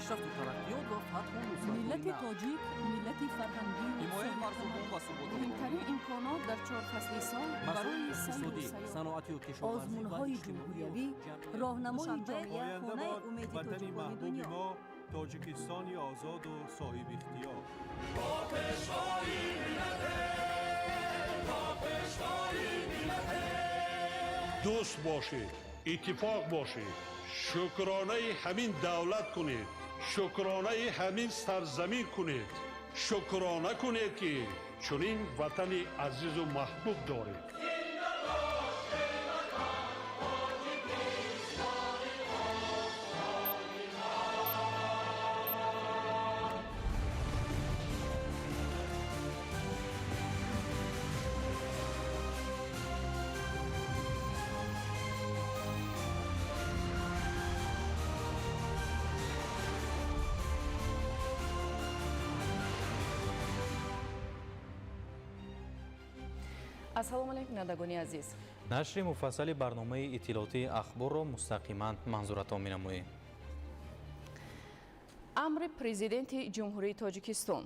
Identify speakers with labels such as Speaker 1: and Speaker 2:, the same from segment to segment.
Speaker 1: Пешрафту тараққиёт ва фатҳу нусратҳои
Speaker 2: Миллати
Speaker 1: нав.
Speaker 2: тоҷик миллати фарҳангию
Speaker 1: Ҳимояи марзубум ва суботи
Speaker 2: Муҳимтарин имконот дар чор фасли сол
Speaker 1: масоили
Speaker 2: барои сайру
Speaker 1: иқтисодӣ,
Speaker 2: сайёҳат.
Speaker 1: саноатию кишоварзӣ ва
Speaker 3: Озмунҳои
Speaker 1: иҷтимоию
Speaker 3: ҷумҳуриявӣ,
Speaker 1: ҷамъиятӣ.
Speaker 3: роҳнамои
Speaker 4: Душанбе,
Speaker 3: ҷомеа,
Speaker 4: хонаи
Speaker 5: Оянда бод
Speaker 4: умеди
Speaker 5: ватани
Speaker 4: тоҷикони
Speaker 5: маҳбуби
Speaker 4: дунё.
Speaker 5: мо, Тоҷикистони озоду соҳибихтиёр.
Speaker 6: Дӯст бошед, иттифоқ бошед, шукронаи ҳамин давлат кунед, шукронаи ҳамин сарзамин кунед, шукрона кунед, ки чунин ватани азизу маҳбуб доред.
Speaker 7: Ассалому алайкум, бинандагони азиз.
Speaker 8: Нашри муфассали барномаи иттилоотии Ахборро мустақиман манзуратон менамоем.
Speaker 7: Амри Президенти Ҷумҳурии Тоҷикистон: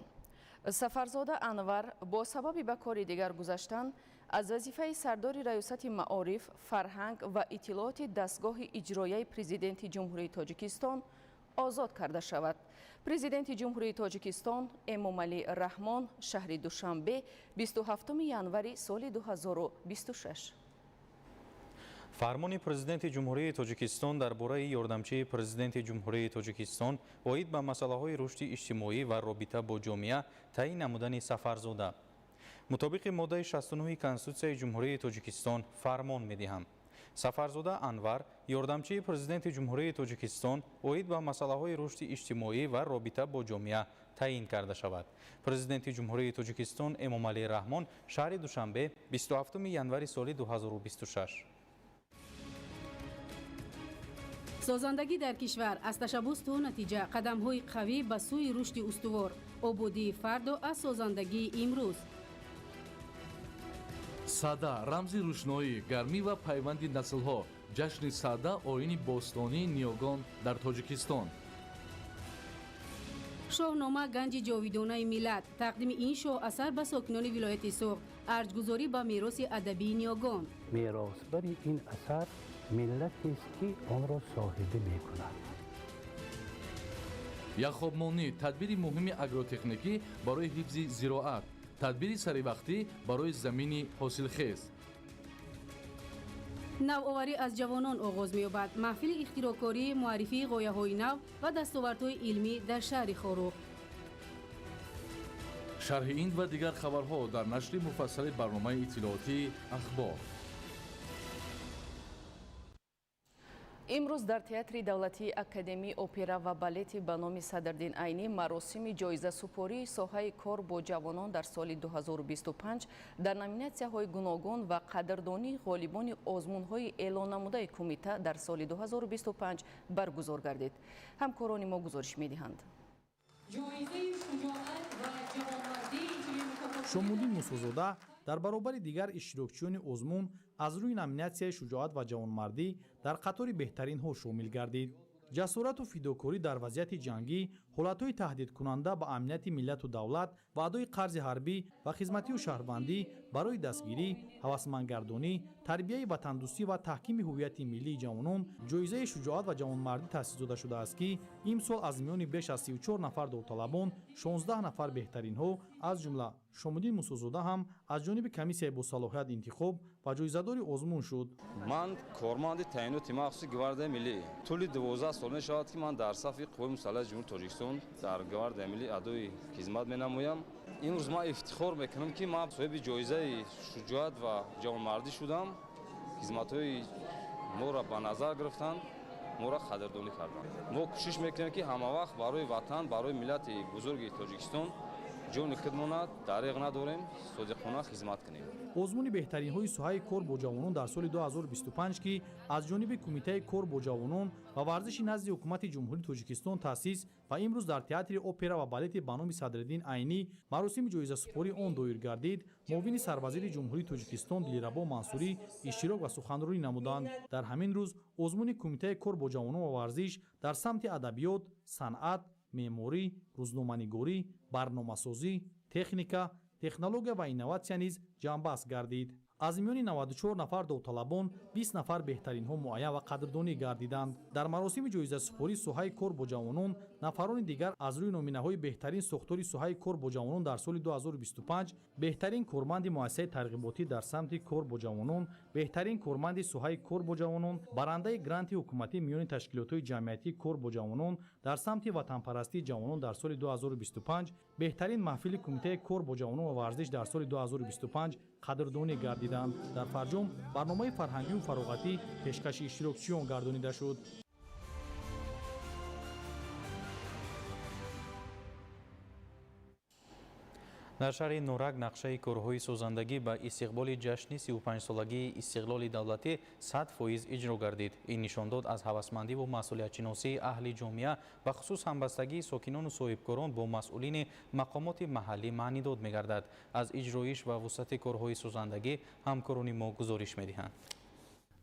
Speaker 7: Сафарзода Анвар бо сабаби ба кори дигар гузаштан аз вазифаи сардори Раёсати маориф, фарҳанг ва иттилооти дастгоҳи иҷрояи Президенти Ҷумҳурии Тоҷикистон озод карда шавад. Президенти Ҷумҳурии Тоҷикистон Эмомалӣ Раҳмон, шаҳри Душанбе, 27 январи соли 2026.
Speaker 8: Фармони Президенти Ҷумҳурии Тоҷикистон дар бораи ёрдамчии Президенти Ҷумҳурии Тоҷикистон оид ба масъалаҳои рушди иҷтимоӣ ва робита бо ҷомеа таъин намудани Сафарзода. Мутобиқи моддаи 69 Конститутсияи Ҷумҳурии Тоҷикистон фармон медиҳам: Сафарзода Анвар ёрдамчии Президенти Ҷумҳурии Тоҷикистон оид ба масъалаҳои рушди иҷтимоӣ ва робита бо ҷомеа таъин карда шавад. Президенти Ҷумҳурии Тоҷикистон Эмомалӣ Раҳмон, шаҳри Душанбе, 27 январи соли 2026.
Speaker 9: Созандагӣ дар кишвар аз ташаббус то натиҷа, қадамҳои қавӣ ба сӯи рушди устувор, ободии фардо аз созандагии имрӯз.
Speaker 10: Сада рамзи рӯшноӣ, гармӣ ва пайванди наслҳо. Ҷашни Сада, оини бостонии ниёгон дар Тоҷикистон.
Speaker 9: Шоҳнома, ганҷи ҷовидонаи миллат. Тақдими ин шоҳасар ба сокинони вилояти Суғд, арҷгузорӣ ба мероси адабии ниёгон.
Speaker 11: Меросбари ин асар миллатест, ки онро соҳибӣ мекунад.
Speaker 10: Яхобмонӣ тадбири муҳими агротехникӣ барои ҳифзи зироат, тадбири саривақтӣ барои замини ҳосилхез.
Speaker 9: Навоварӣ аз ҷавонон оғоз меёбад. Маҳфили ихтироъкорӣ, муаррифии ғояҳои нав ва дастовардҳои илмӣ дар шаҳри Хоруғ.
Speaker 10: Шарҳи ин ва дигар хабарҳо дар нашри муфассали барномаи иттилоотии Ахбор.
Speaker 7: Имрӯз дар Театри давлатии Академии опера ва балети ба номи Садриддин Айнӣ маросими ҷоизасупории соҳаи кор бо ҷавонон дар соли 2025 дар номинатсияҳои гуногун ва қадрдонии ғолибони озмунҳои эълоннамудаи кумита дар соли 2025 баргузор гардид. Ҳамкорони мо гузориш медиҳанд.
Speaker 2: Ҷоизаи шуҷоат ва ҷавонмардӣ инчунин мукофоти
Speaker 12: Шомуддин Мусозода дар баробари дигар иштирокчиёни озмун аз рӯи номинатсияи шуҷоат ва ҷавонмардӣ дар қатори беҳтаринҳо шомил гардид. Ҷасорату фидокорӣ дар вазъияти ҷангӣ, ҳолатҳои таҳдидкунанда ба амнияти миллату давлат ва адои қарзи ҳарбӣ ва хизматию шаҳрвандӣ барои дастгирӣ, ҳавасмандгардонӣ, тарбияи ватандӯстӣ ва таҳкими ҳуввияти миллии ҷавонон ҷоизаи шуҷоат ва ҷавонмардӣ таъсис дода шудааст, ки имсол аз миёни беш аз 34 нафар довталабон 16 нафар беҳтаринҳо, аз ҷумла Шомуддин Мусозода ҳам аз ҷониби комиссияи босалоҳият интихоб ва ҷоизадори озмун шуд.
Speaker 13: Ман корманди таъиноти махсуси Гвардияи миллӣ. Тӯли 12 сол мешавад, ки ман дар сафи Қувваи мусаллаҳи Ҷумҳурии Тоҷикистон дар Гвардияи миллӣ адои хизмат менамоям. Имрӯз ман ифтихор мекунам, ки ман соҳиби ҷоизаи шуҷоат ва ҷавонмардӣ шудам. Хизматҳои моро ба назар гирифтанд, моро қадрдонӣ карданд. Мо кӯшиш мекунем, ки ҳамавақт барои ватан, барои миллати бузурги Тоҷикистон Ҷони худмона дареғ надорем, содиқона хизмат кунем.
Speaker 12: Озмуни беҳтаринҳои соҳаи кор бо ҷавонон дар соли 2025, ки аз ҷониби Кумитаи кор бо ҷавонон ва варзиши назди Ҳукумати Ҷумҳурии Тоҷикистон таъсис ва имрӯз дар Театри опера ва балети ба номи Садриддин Айнӣ маросими ҷоизасупории он доир гардид, муовини сарвазири Ҷумҳурии Тоҷикистон Дилрабо Мансурӣ иштирок ва суханронӣ намуданд. Дар ҳамин рӯз озмуни Кумитаи кор бо ҷавонон ва варзиш дар самти адабиёт, санъат, меъморӣ, рӯзноманигорӣ, барномасозӣ, техника, технология ва инноватсия низ ҷамъбаст гардид. Аз миёни 94 нафар довталабон 20 нафар беҳтаринҳо муайян ва қадрдонӣ гардиданд. Дар маросими ҷоизасупории соҳаи кор бо ҷавонон нафарони дигар аз рӯи номинаҳои беҳтарин сохтори соҳаи кор бо ҷавонон дар соли 2025, беҳтарин корманди муассисаи тарғиботӣ дар самти кор бо ҷавонон, беҳтарин корманди соҳаи кор бо ҷавонон, барандаи гранти ҳукуматӣ миёни ташкилотҳои ҷамъиятии кор бо ҷавонон дар самти ватанпарастии ҷавонон дар соли 2025, беҳтарин маҳфили Кумитаи кор бо ҷавонон ва варзиш дар соли 2025 қадрдонӣ гардиданд. Дар фарҷом барномаи фарҳангию фароғатӣ пешкаши иштирокчиён гардонида шуд.
Speaker 8: Дар шаҳри Норак нақшаи корҳои созандагӣ ба истиқболи ҷашни 35-солагии истиқлоли давлатӣ 100% иҷро гардид. Ин нишондод аз ҳавасмандиву масъулиятшиносии аҳли ҷомеа, бахусус ҳамбастагии сокинону соҳибкорон бо масъулини мақомоти маҳаллӣ маънидод мегардад. Аз иҷроиш ва вусъати корҳои созандагӣ ҳамкорони мо гузориш медиҳанд.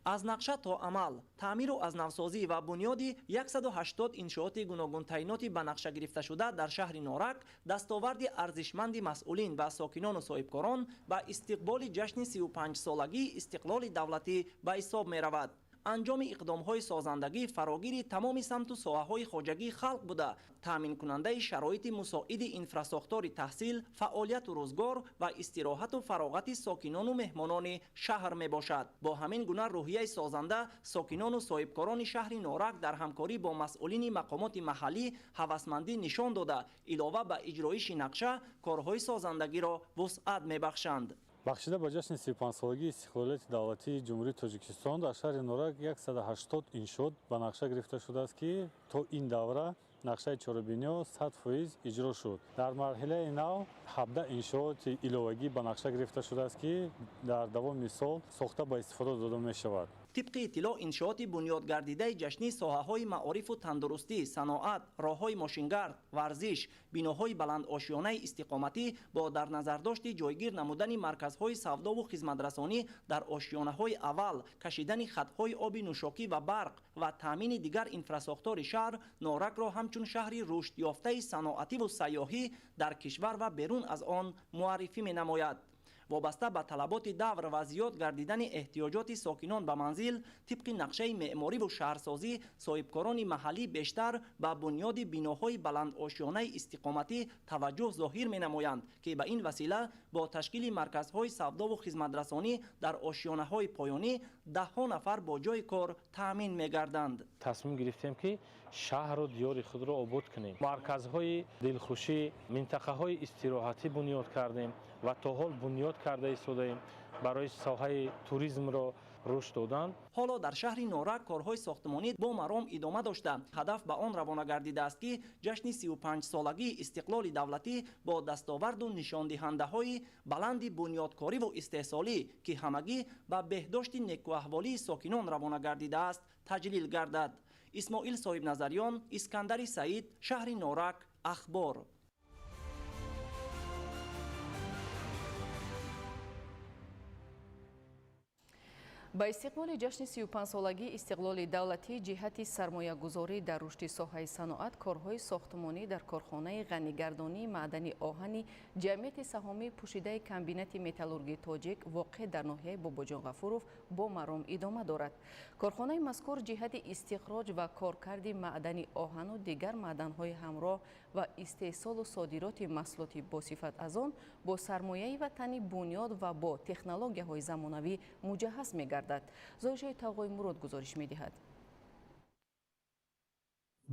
Speaker 3: Аз нақша то амал, таъмиру аз навсозӣ ва бунёди 180 иншооти гуногунтаъиноти ба нақша гирифташуда дар шаҳри Норак дастоварди арзишманди масъулин ва сокинону соҳибкорон ба истиқболи ҷашни 35-солагии истиқлоли давлатӣ ба ҳисоб меравад. Анҷоми иқдомҳои созандагӣ фарогири тамоми самту соҳаҳои хоҷагии халқ буда, таъминкунандаи шароити мусоиди инфрасохтори таҳсил, фаъолияту рӯзгор ва истироҳату фароғати сокинону меҳмонони шаҳр мебошад. Бо ҳамин гуна рӯҳияи созанда сокинону соҳибкорони шаҳри Норак дар ҳамкорӣ бо масъулини мақомоти маҳаллӣ ҳавасмандӣ нишон дода, илова ба иҷроиши нақша корҳои созандагиро вусъат мебахшанд.
Speaker 4: Бахшида ба ҷашни 35-солагии истиқлолияти давлатии Ҷумҳурии Тоҷикистон дар шаҳри Норак 180 иншоот ба нақша гирифта шудааст, ки то ин давра нақшаи чорабиниҳо 100% иҷро шуд. Дар марҳилаи нав 17 иншооти иловагӣ ба нақша гирифта шудааст, ки дар давоми сол сохта ба истифода дода мешавад.
Speaker 3: Тибқи иттилоъ, иншооти бунёдгардидаи ҷашнӣ соҳаҳои маорифу тандурустӣ, саноат, роҳҳои мошингард, варзиш, биноҳои баландошёнаи истиқоматӣ бо дар назардошти ҷойгир намудани марказҳои савдову хизматрасонӣ дар ошёнаҳои аввал, кашидани хатҳои оби нӯшокӣ ва барқ ва таъмини дигар инфрасохтори шаҳр Норакро ҳамчун шаҳри рушдёфтаи саноативу сайёҳӣ дар кишвар ва берун аз он муаррифӣ менамояд. Вобаста ба талаботи давр ва зиёд гардидани эҳтиёҷоти сокинон ба манзил, тибқи нақшаи меъмориву шаҳрсозӣ соҳибкорони маҳаллӣ бештар ба бунёди биноҳои баландошёнаи истиқоматӣ таваҷҷӯҳ зоҳир менамоянд, ки ба ин васила бо ташкили марказҳои савдову хизматрасонӣ дар ошёнаҳои поёнӣ даҳҳо нафар бо ҷойи кор таъмин мегарданд.
Speaker 14: Тасмим гирифтем, ки шаҳру диёри худро обод кунем. Марказҳои дилхушӣ, минтақаҳои истироҳатӣ бунёд кардем ва то ҳол бунёд карда истодаем барои соҳаи туризмро рушд додан.
Speaker 3: Ҳоло дар шаҳри Норак корҳои сохтмонӣ бо маром идома дошта, ҳадаф ба он равона гардидааст, ки ҷашни 35-солагии истиқлоли давлатӣ бо дастоварду нишондиҳандаҳои баланди бунёдкориву истеҳсолӣ, ки ҳамагӣ ба беҳдошти некуаҳволии сокинон равона гардидааст, таҷлил гардад. Исмоил Соҳибназарён, Искандари Саид, шаҳри Норак, Ахбор.
Speaker 7: Ба истиқболи ҷашни 35-солагии истиқлоли давлатӣ ҷиҳати сармоягузорӣ дар рушди соҳаи саноат корҳои сохтмонӣ дар корхонаи ғанигардонии маъдани оҳани ҷамъияти саҳомии пӯшидаи комбинати металлургии тоҷик воқеъ дар ноҳияи Бобоҷон Ғафуров бо маром идома дорад. Корхонаи мазкур ҷиҳати истихроҷ ва коркарди маъдани оҳану дигар маъданҳои ҳамроҳ ва истеҳсолу содироти маҳсулоти босифат аз он бо сармояи ватанӣ бунёд ва бо технологияҳои замонавӣ муҷаҳҳаз мегардад. Зоҳиршоҳи Тавғои Мурод гузориш медиҳад.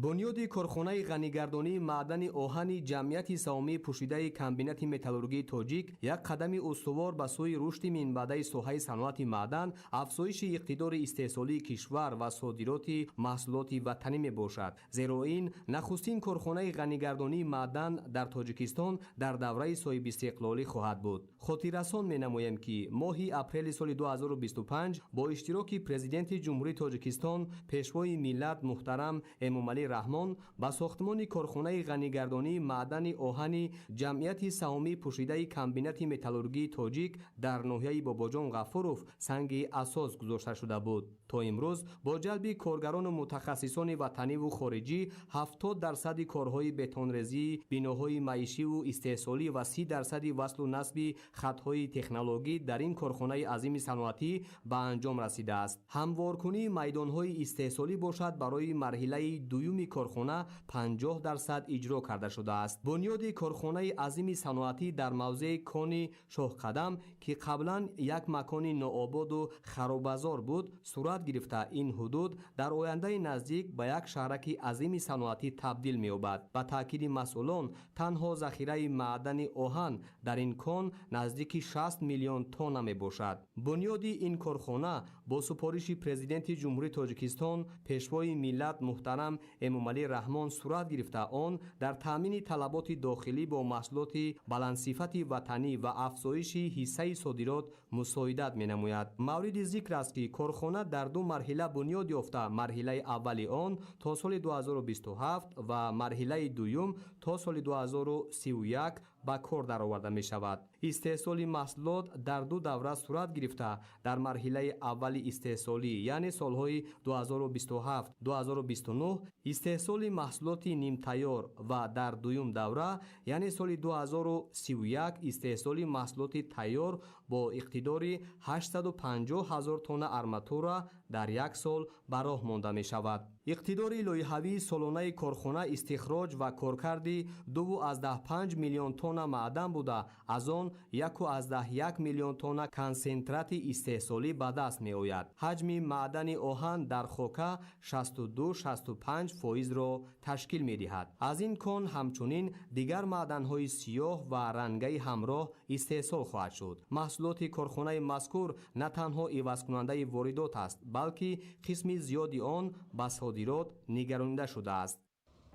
Speaker 15: Бунёди корхонаи ғанигардонии маъдани оҳани ҷамъияти саҳомии пӯшидаи комбинати металлургии тоҷик як қадами устувор ба сӯи рушди минбаъдаи соҳаи саноати маъдан, афзоиши иқтидори истеҳсолии кишвар ва содироти маҳсулоти ватанӣ мебошад. Зеро ин нахустин корхонаи ғанигардонии маъдан дар Тоҷикистон дар давраи соҳибистиқлолӣ хоҳад буд. Хотиррасон менамоем, ки моҳи апрели соли 2025 бо иштироки Президенти Ҷумҳурии Тоҷикистон, Пешвои миллат муҳтарам Эмомалӣ Раҳмон ба сохтмони корхонаи ғанигардонии маъдани оҳани ҷамъияти саҳомии пӯшидаи комбинати металлургии тоҷик дар ноҳияи Бобоҷон Ғафуров санги асос гузошта шуда буд. То имрӯз бо ҷалби коргарону мутахассисони ватаниву хориҷӣ 70% корҳои бетонрезии биноҳои маишиву истеҳсолӣ ва 30% васлу насби хатҳои технологӣ дар ин корхонаи азими саноатӣ ба анҷом расидааст. Ҳамворкунии майдонҳои истеҳсолӣ бошад, барои марҳилаи дуюми корхона 50% иҷро карда шудааст. Бунёди корхонаи азими саноатӣ дар мавзеи кони Шоҳқадам, ки қаблан як макони ноободу харобазор буд, сурат гирифта, ин ҳудуд дар ояндаи наздик ба як шаҳраки азими саноатӣ табдил меёбад. Ба таъкиди масъулон, танҳо захираи маъдани оҳан дар ин кон наздики 60 миллион тонна мебошад. Бунёди ин корхона бо супориши Президенти Ҷумҳурии Тоҷикистон, Пешвои миллат муҳтарам Эмомалӣ Раҳмон сурат гирифта, он дар таъмини талаботи дохилӣ бо маҳсулоти баландсифати ватанӣ ва афзоиши ҳиссаи содирот мусоидат менамояд. Мавриди зикр аст, ки корхона дар ду марҳила бунёд ёфта, марҳилаи аввали он то соли 2027 ва марҳилаи дуюм то соли 2031 ба кор дароварда мешавад. Истеҳсоли маҳсулот дар ду давра сурат гирифта, дар марҳилаи аввали истеҳсолӣ, яъне солҳои 2027-2029, истеҳсоли маҳсулоти нимтайёр ва дар дуюм давра, яъне соли 2031, истеҳсоли маҳсулоти тайёр бо иқтидори 850 ҳазор тонна арматура дар як сол ба роҳ монда мешавад. Иқтидори лоиҳавии солонаи корхона истихроҷ ва коркарди 2,5 миллион тонна маъдан буда, аз он 1,1 миллион тонна консентрати истеҳсолӣ ба даст меояд. Ҳаҷми маъдани оҳан дар хока 62-65 фоизро ташкил медиҳад. Аз ин кон ҳамчунин дигар маъданҳои сиёҳ ва рангаи ҳамроҳ истеҳсол хоҳад шуд. Маҳсулоти корхонаи мазкур на танҳо ивазкунандаи воридот аст, балки қисми зиёди он ба содирот нигаронида шудааст.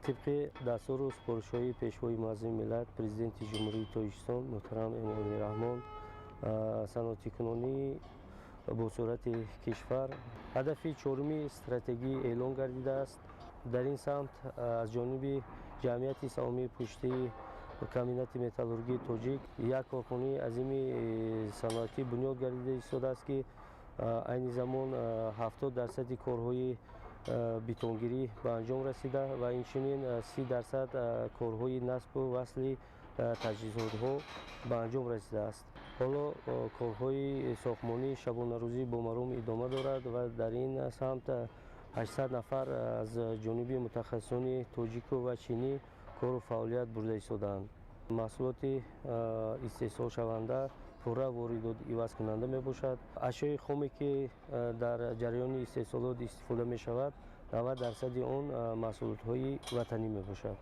Speaker 16: Тибқи дастуру супоришҳои Пешвои муаззами миллат, Президенти Ҷумҳурии Тоҷикистон муҳтарам Эмомалӣ Раҳмон, саноатикунонии босуръати кишвар ҳадафи чоруми стратегӣ эълон гардидааст. Дар ин самт аз ҷониби ҷамъияти саҳомии пӯшидаи комбинати металлургии тоҷик як корхонаи азими саноатӣ бунёд гардида истодааст, ки айни замон 70% корҳои бетонгирӣ ба анҷом расида ва инчунин 30% корҳои насбу васли таҷҳизотҳо ба анҷом расидааст. Ҳоло корҳои сохтмонӣ шабонарӯзӣ бо маром идома дорад ва дар ин самт 800 нафар аз ҷониби мутахассисони тоҷику ва чинӣ кору фаъолият бурда истодаанд. Маҳсулоти истеҳсолшаванда пурра воридот ивазкунанда мебошад. Ашёи хоме, ки дар ҷараёни истеҳсолот истифода мешавад, 90% он маҳсулотҳои ватанӣ мебошад.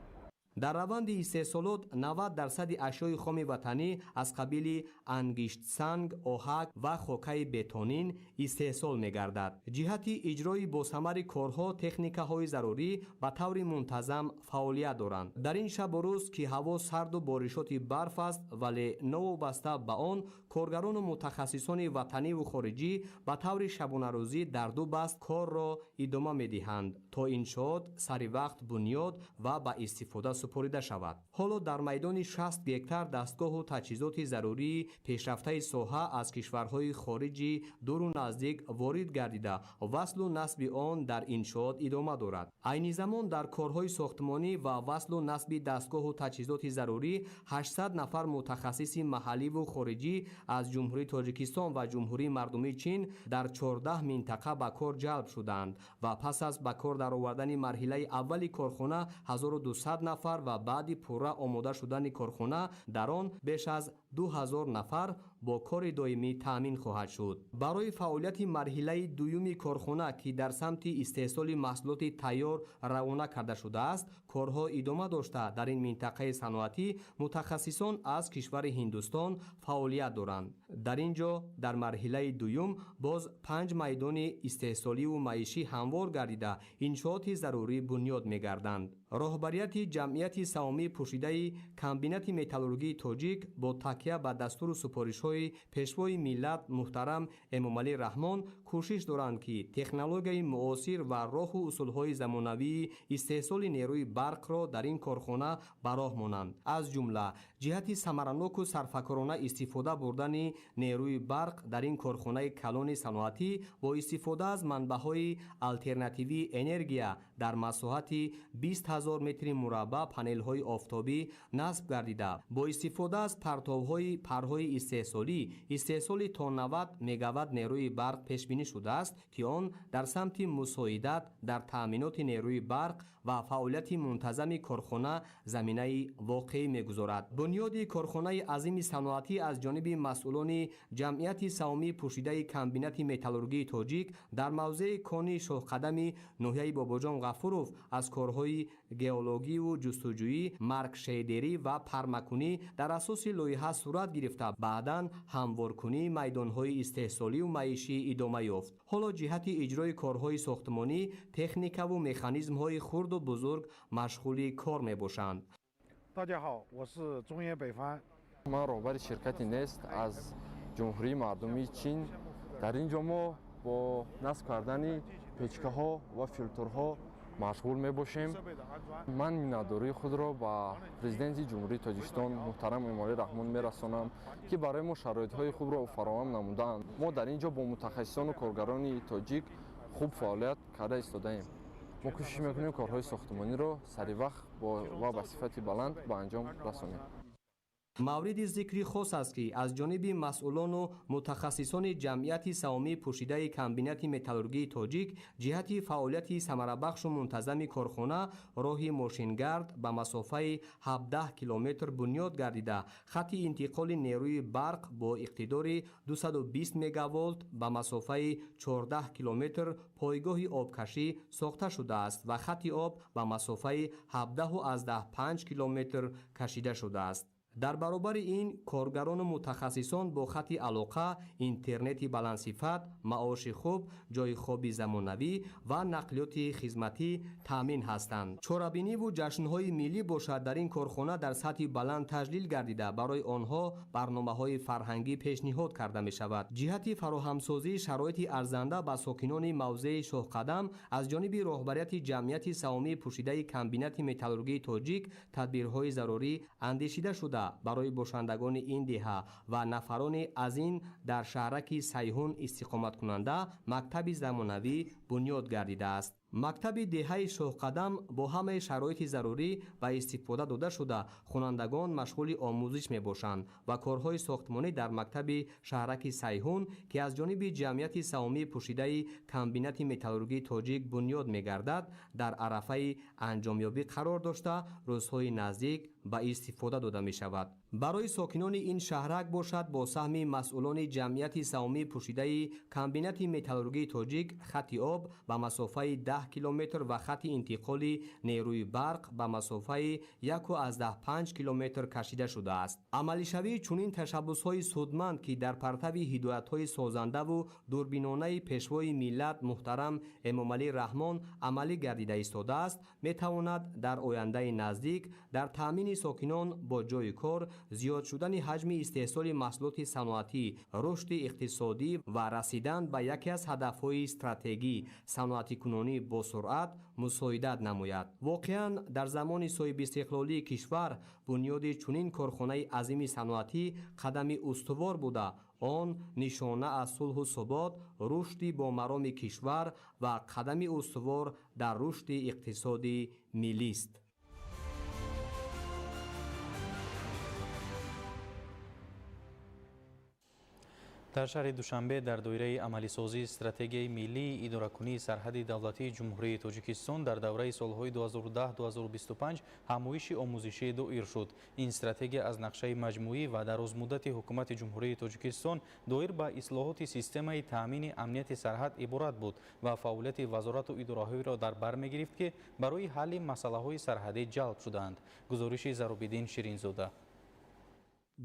Speaker 15: Дар раванди истеҳсолот 90% ашёи хоми ватанӣ аз қабили ангиштсанг, оҳак ва хокаи бетонин истеҳсол мегардад. Ҷиҳати иҷрои босамари корҳо техникаҳои зарурӣ ба таври мунтазам фаъолият доранд. Дар ин шабу рӯз, ки ҳаво сарду боришоти барф аст, вале новобаста ба он коргарону мутахассисони ватаниву хориҷӣ ба таври шабонарӯзӣ дар ду баст корро идома медиҳанд, то иншоот сари вақт бунёд ва ба истифода супорида шавад. Ҳоло дар майдони 60 гектар дастгоҳу таҷҳизоти зарурии пешрафтаи соҳа аз кишварҳои хориҷи дуру наздик ворид гардида, васлу насби он дар иншоот идома дорад. Айни замон дар корҳои сохтмонӣ ва васлу насби дастгоҳу таҷҳизоти зарурӣ 800 нафар мутахассиси маҳалливу хориҷӣ аз Ҷумҳурии Тоҷикистон ва Ҷумҳурии Мардумии Чин дар 14 минтақа ба кор ҷалб шуданд ва пас аз ба кор даровардани марҳилаи аввали корхона 1200 нафар ва баъди пурра омода шудани корхона дар он беш аз 2000 нафар бо кори доимӣ таъмин хоҳад шуд. Барои фаъолияти марҳилаи дуюми корхона, ки дар самти истеҳсоли маҳсулоти тайёр равона карда шудааст, корҳо идома дошта, дар ин минтақаи саноатӣ мутахассисон аз кишвари Ҳиндустон фаъолият доранд. Дар ин ҷо дар марҳилаи дуюм боз 5 майдони истеҳсоливу маишӣ ҳамвор гардида, иншооти зарурӣ бунёд мегарданд. Роҳбарияти ҷамъияти саҳомии пӯшидаи комбинати металлургии тоҷик бо такя ба дастуру супоришҳои пешвои миллат муҳтарам Эмомалӣ Раҳмон кӯшиш доранд, ки технологияи муосир ва роҳу усулҳои замонавии истеҳсоли нерӯи барқро дар ин корхона ба роҳ монанд. Аз ҷумла ҷиҳати самараноку сарфакорона истифода бурдани нерӯи барқ дар ин корхонаи калони саноатӣ бо истифода аз манбаъҳои алтернативии энергия дар масоҳати 20 000 метри мураббаъ панелҳои офтобӣ насб гардида, бо истифода аз партовҳои парҳои истеҳсолӣ истеҳсоли то 90 мегаватт нерӯи барқ пешбинӣ шудааст, ки он дар самти мусоидат дар таъминоти нерӯи барқ ва фаъолияти мунтазами корхона заминаи воқеӣ мегузорад. Бунёди корхонаи азими саноатӣ аз ҷониби масъулони ҷамъияти саҳомии пӯшидаи комбинати металлургии тоҷик дар мавзеи кони Шоҳқадами ноҳияи Бобоҷон Ғафуров аз корҳои геологиву ҷустуҷӯӣ, маркшейдерӣ ва пармакунӣ дар асоси лоиҳа сурат гирифта, баъдан ҳамворкунии майдонҳои истеҳсоливу маишӣ идома ёфт. Ҳоло ҷиҳати иҷрои корҳои сохтмонӣ техникаву механизмҳои хурду бузург машғули кор мебошанд.
Speaker 17: Ман роҳбари ширкати Нест аз Ҷумҳурии Мардумии Чин. Дар ин ҷо мо бо насб кардани печкаҳо ва филтрҳо машғул мебошем. Ман миннатдории худро ба президенти Ҷумҳурии Тоҷикистон муҳтарам Эмомалӣ Раҳмон мерасонам, ки барои мо шароитҳои хубро фароҳам намудаанд. Мо дар ин ҷо бо мутахассисону коргарони тоҷик хуб фаъолият карда истодаем. Мо кӯшиш мекунем корҳои сохтмониро саривақт ва ба сифати баланд ба анҷом расонем.
Speaker 15: Мавриди зикри хос аст, ки аз ҷониби масъулону мутахассисони ҷамъияти саҳомии пӯшидаи комбинати металлургии тоҷик ҷиҳати фаъолияти самарабахшу мунтазами корхона роҳи мошингард ба масофаи 17 километр бунёд гардида, хатти интиқоли нерӯи барқ бо иқтидори 220 мегаволт ба масофаи 14 километр пойгоҳи обкашӣ сохта шудааст ва хатти об ба масофаи 17,5 километр кашида шудааст. Дар баробари ин коргарону мутахассисон бо хатти алоқа, интернети баландсифат, маоши хуб, ҷойи хоби замонавӣ ва нақлиёти хизматӣ таъмин ҳастанд. Чорабиниву ҷашнҳои миллӣ бошад дар ин корхона дар сатҳи баланд таҷлил гардида, барои онҳо барномаҳои фарҳангӣ пешниҳод карда мешавад. Ҷиҳати фароҳамсозии шароити арзанда ба сокинони мавзеи Шоҳқадам аз ҷониби роҳбарияти ҷамъияти саҳомии пӯшидаи комбинати металлургии тоҷик тадбирҳои зарурӣ андешида шуда, барои бошандагони ин деҳа ва нафарони аз ин дар шаҳраки Сайҳун истиқоматкунанда мактаби замонавӣ бунёд гардидааст. Мактаби деҳаи Шоҳқадам бо ҳамаи шароити зарурӣ ба истифода дода шуда, хонандагон машғули омӯзиш мебошанд ва корҳои сохтмонӣ дар мактаби шаҳраки Сайҳун, ки аз ҷониби ҷамъияти саҳомии пӯшидаи комбинати металлургии тоҷик бунёд мегардад, дар арафаи анҷомёбӣ қарор дошта, рӯзҳои наздик ба истифода дода мешавад. Барои сокинони ин шаҳрак бошад бо саҳми масъулони ҷамъияти саҳомии пӯшидаи комбинати металлургии тоҷик хатти об ба масофаи 10 километр ва хатти интиқоли нерӯи барқ ба масофаи 1,5 километр кашида шудааст. Амалишавии чунин ташаббусҳои судманд, ки дар партави ҳидоятҳои созандаву дурбинонаи пешвои миллат муҳтарам Эмомалӣ Раҳмон амалӣ гардида истодааст, метавонад дар ояндаи наздик дар таъмини сокинон бо ҷойи кор, зиёд шудани ҳаҷми истеҳсоли маҳсулоти саноатӣ, рушди иқтисодӣ ва расидан ба яке аз ҳадафҳои стратегӣ саноатикунонӣ бо суръат мусоидат намояд. Воқеан, дар замони соҳибистиқлолии кишвар бунёди чунин корхонаи азими саноатӣ қадами устувор буда, он нишона аз сулҳу субот, рушди бомароми кишвар ва қадами устувор дар рушди иқтисоди миллист.
Speaker 8: Дар шаҳри Душанбе дар доираи амалисозии стратегияи миллии идоракунии сарҳади давлатии Ҷумҳурии Тоҷикистон дар давраи солҳои 2010-2025 ҳамоиши омӯзишӣ доир шуд. Ин стратегия аз нақшаи маҷмӯӣ ва дарозмуддати Ҳукумати Ҷумҳурии Тоҷикистон доир ба ислоҳоти системаи таъмини амнияти сарҳад иборат буд ва фаъолияти вазорату идораҳоеро дар бар мегирифт, ки барои ҳалли масъалаҳои сарҳадӣ ҷалб шудаанд. Гузориши Зарубиддин Ширинзода.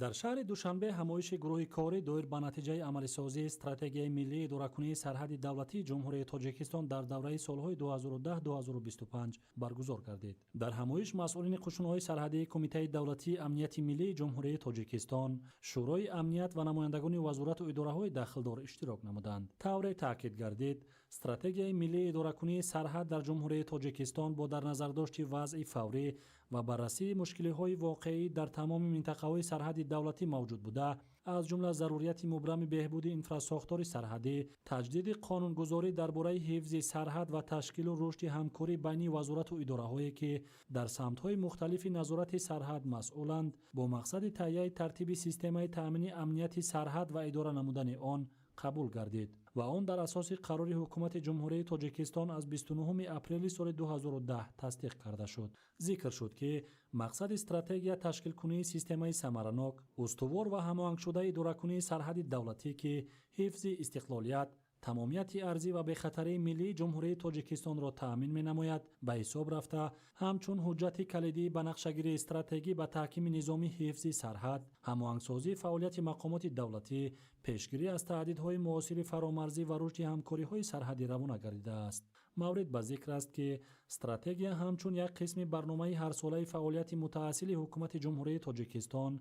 Speaker 18: Дар шаҳри Душанбе ҳамоиши гурӯҳи корӣ доир ба натиҷаи амалисозии стратегияи миллии идоракунии сарҳади давлатии Ҷумҳурии Тоҷикистон дар давраи солҳои 2010-2025 баргузор гардид. Дар ҳамоиш масъулини қушунҳои сарҳадии Кумитаи давлатии амнияти миллии Ҷумҳурии Тоҷикистон, Шӯрои амният ва намояндагони вазорату идораҳои дахлдор иштирок намуданд. Тавре таъкид гардид, стратегияи миллии идоракунии сарҳад дар Ҷумҳурии Тоҷикистон бо дар назардошти вазъи фаврӣ ва баррасии мушкилиҳои воқеӣ дар тамоми минтақаҳои сарҳади давлатӣ мавҷуд буда, аз ҷумла зарурияти мубрами беҳбуди инфрасохтори сарҳадӣ, таҷдиди қонунгузорӣ дар бораи ҳифзи сарҳад ва ташкилу рушди ҳамкорӣ байни вазорату идораҳое, ки дар самтҳои мухталифи назорати сарҳад масъуланд, бо мақсади таҳияи тартиби системаи таъмини амнияти сарҳад ва идора намудани он қабул гардид ва он дар асоси қарори Ҳукумати Ҷумҳурии Тоҷикистон аз 29 апрели соли 2010 тасдиқ карда шуд. Зикр шуд, ки мақсади стратегия ташкилкунии системаи самаранок, устувор ва ҳамоҳангшудаи идоракунии сарҳади давлатӣ, ки ҳифзи истиқлолият, тамомияти арзӣ ва бехатарии миллии Ҷумҳурии Тоҷикистонро таъмин менамояд, ба ҳисоб рафта, ҳамчун ҳуҷҷати калидӣ ба нақшагирии стратегӣ ба таҳкими низоми ҳифзи сарҳад, ҳамоҳангсозии фаъолияти мақомоти давлатӣ, пешгирӣ аз таҳдидҳои муосири фаромарзӣ ва рушди ҳамкориҳои сарҳадӣ равона гардидааст. Маврид ба зикр аст, ки стратегия ҳамчун як қисми барномаи ҳарсолаи фаъолияти мутаассили Ҳукумати Ҷумҳурии Тоҷикистон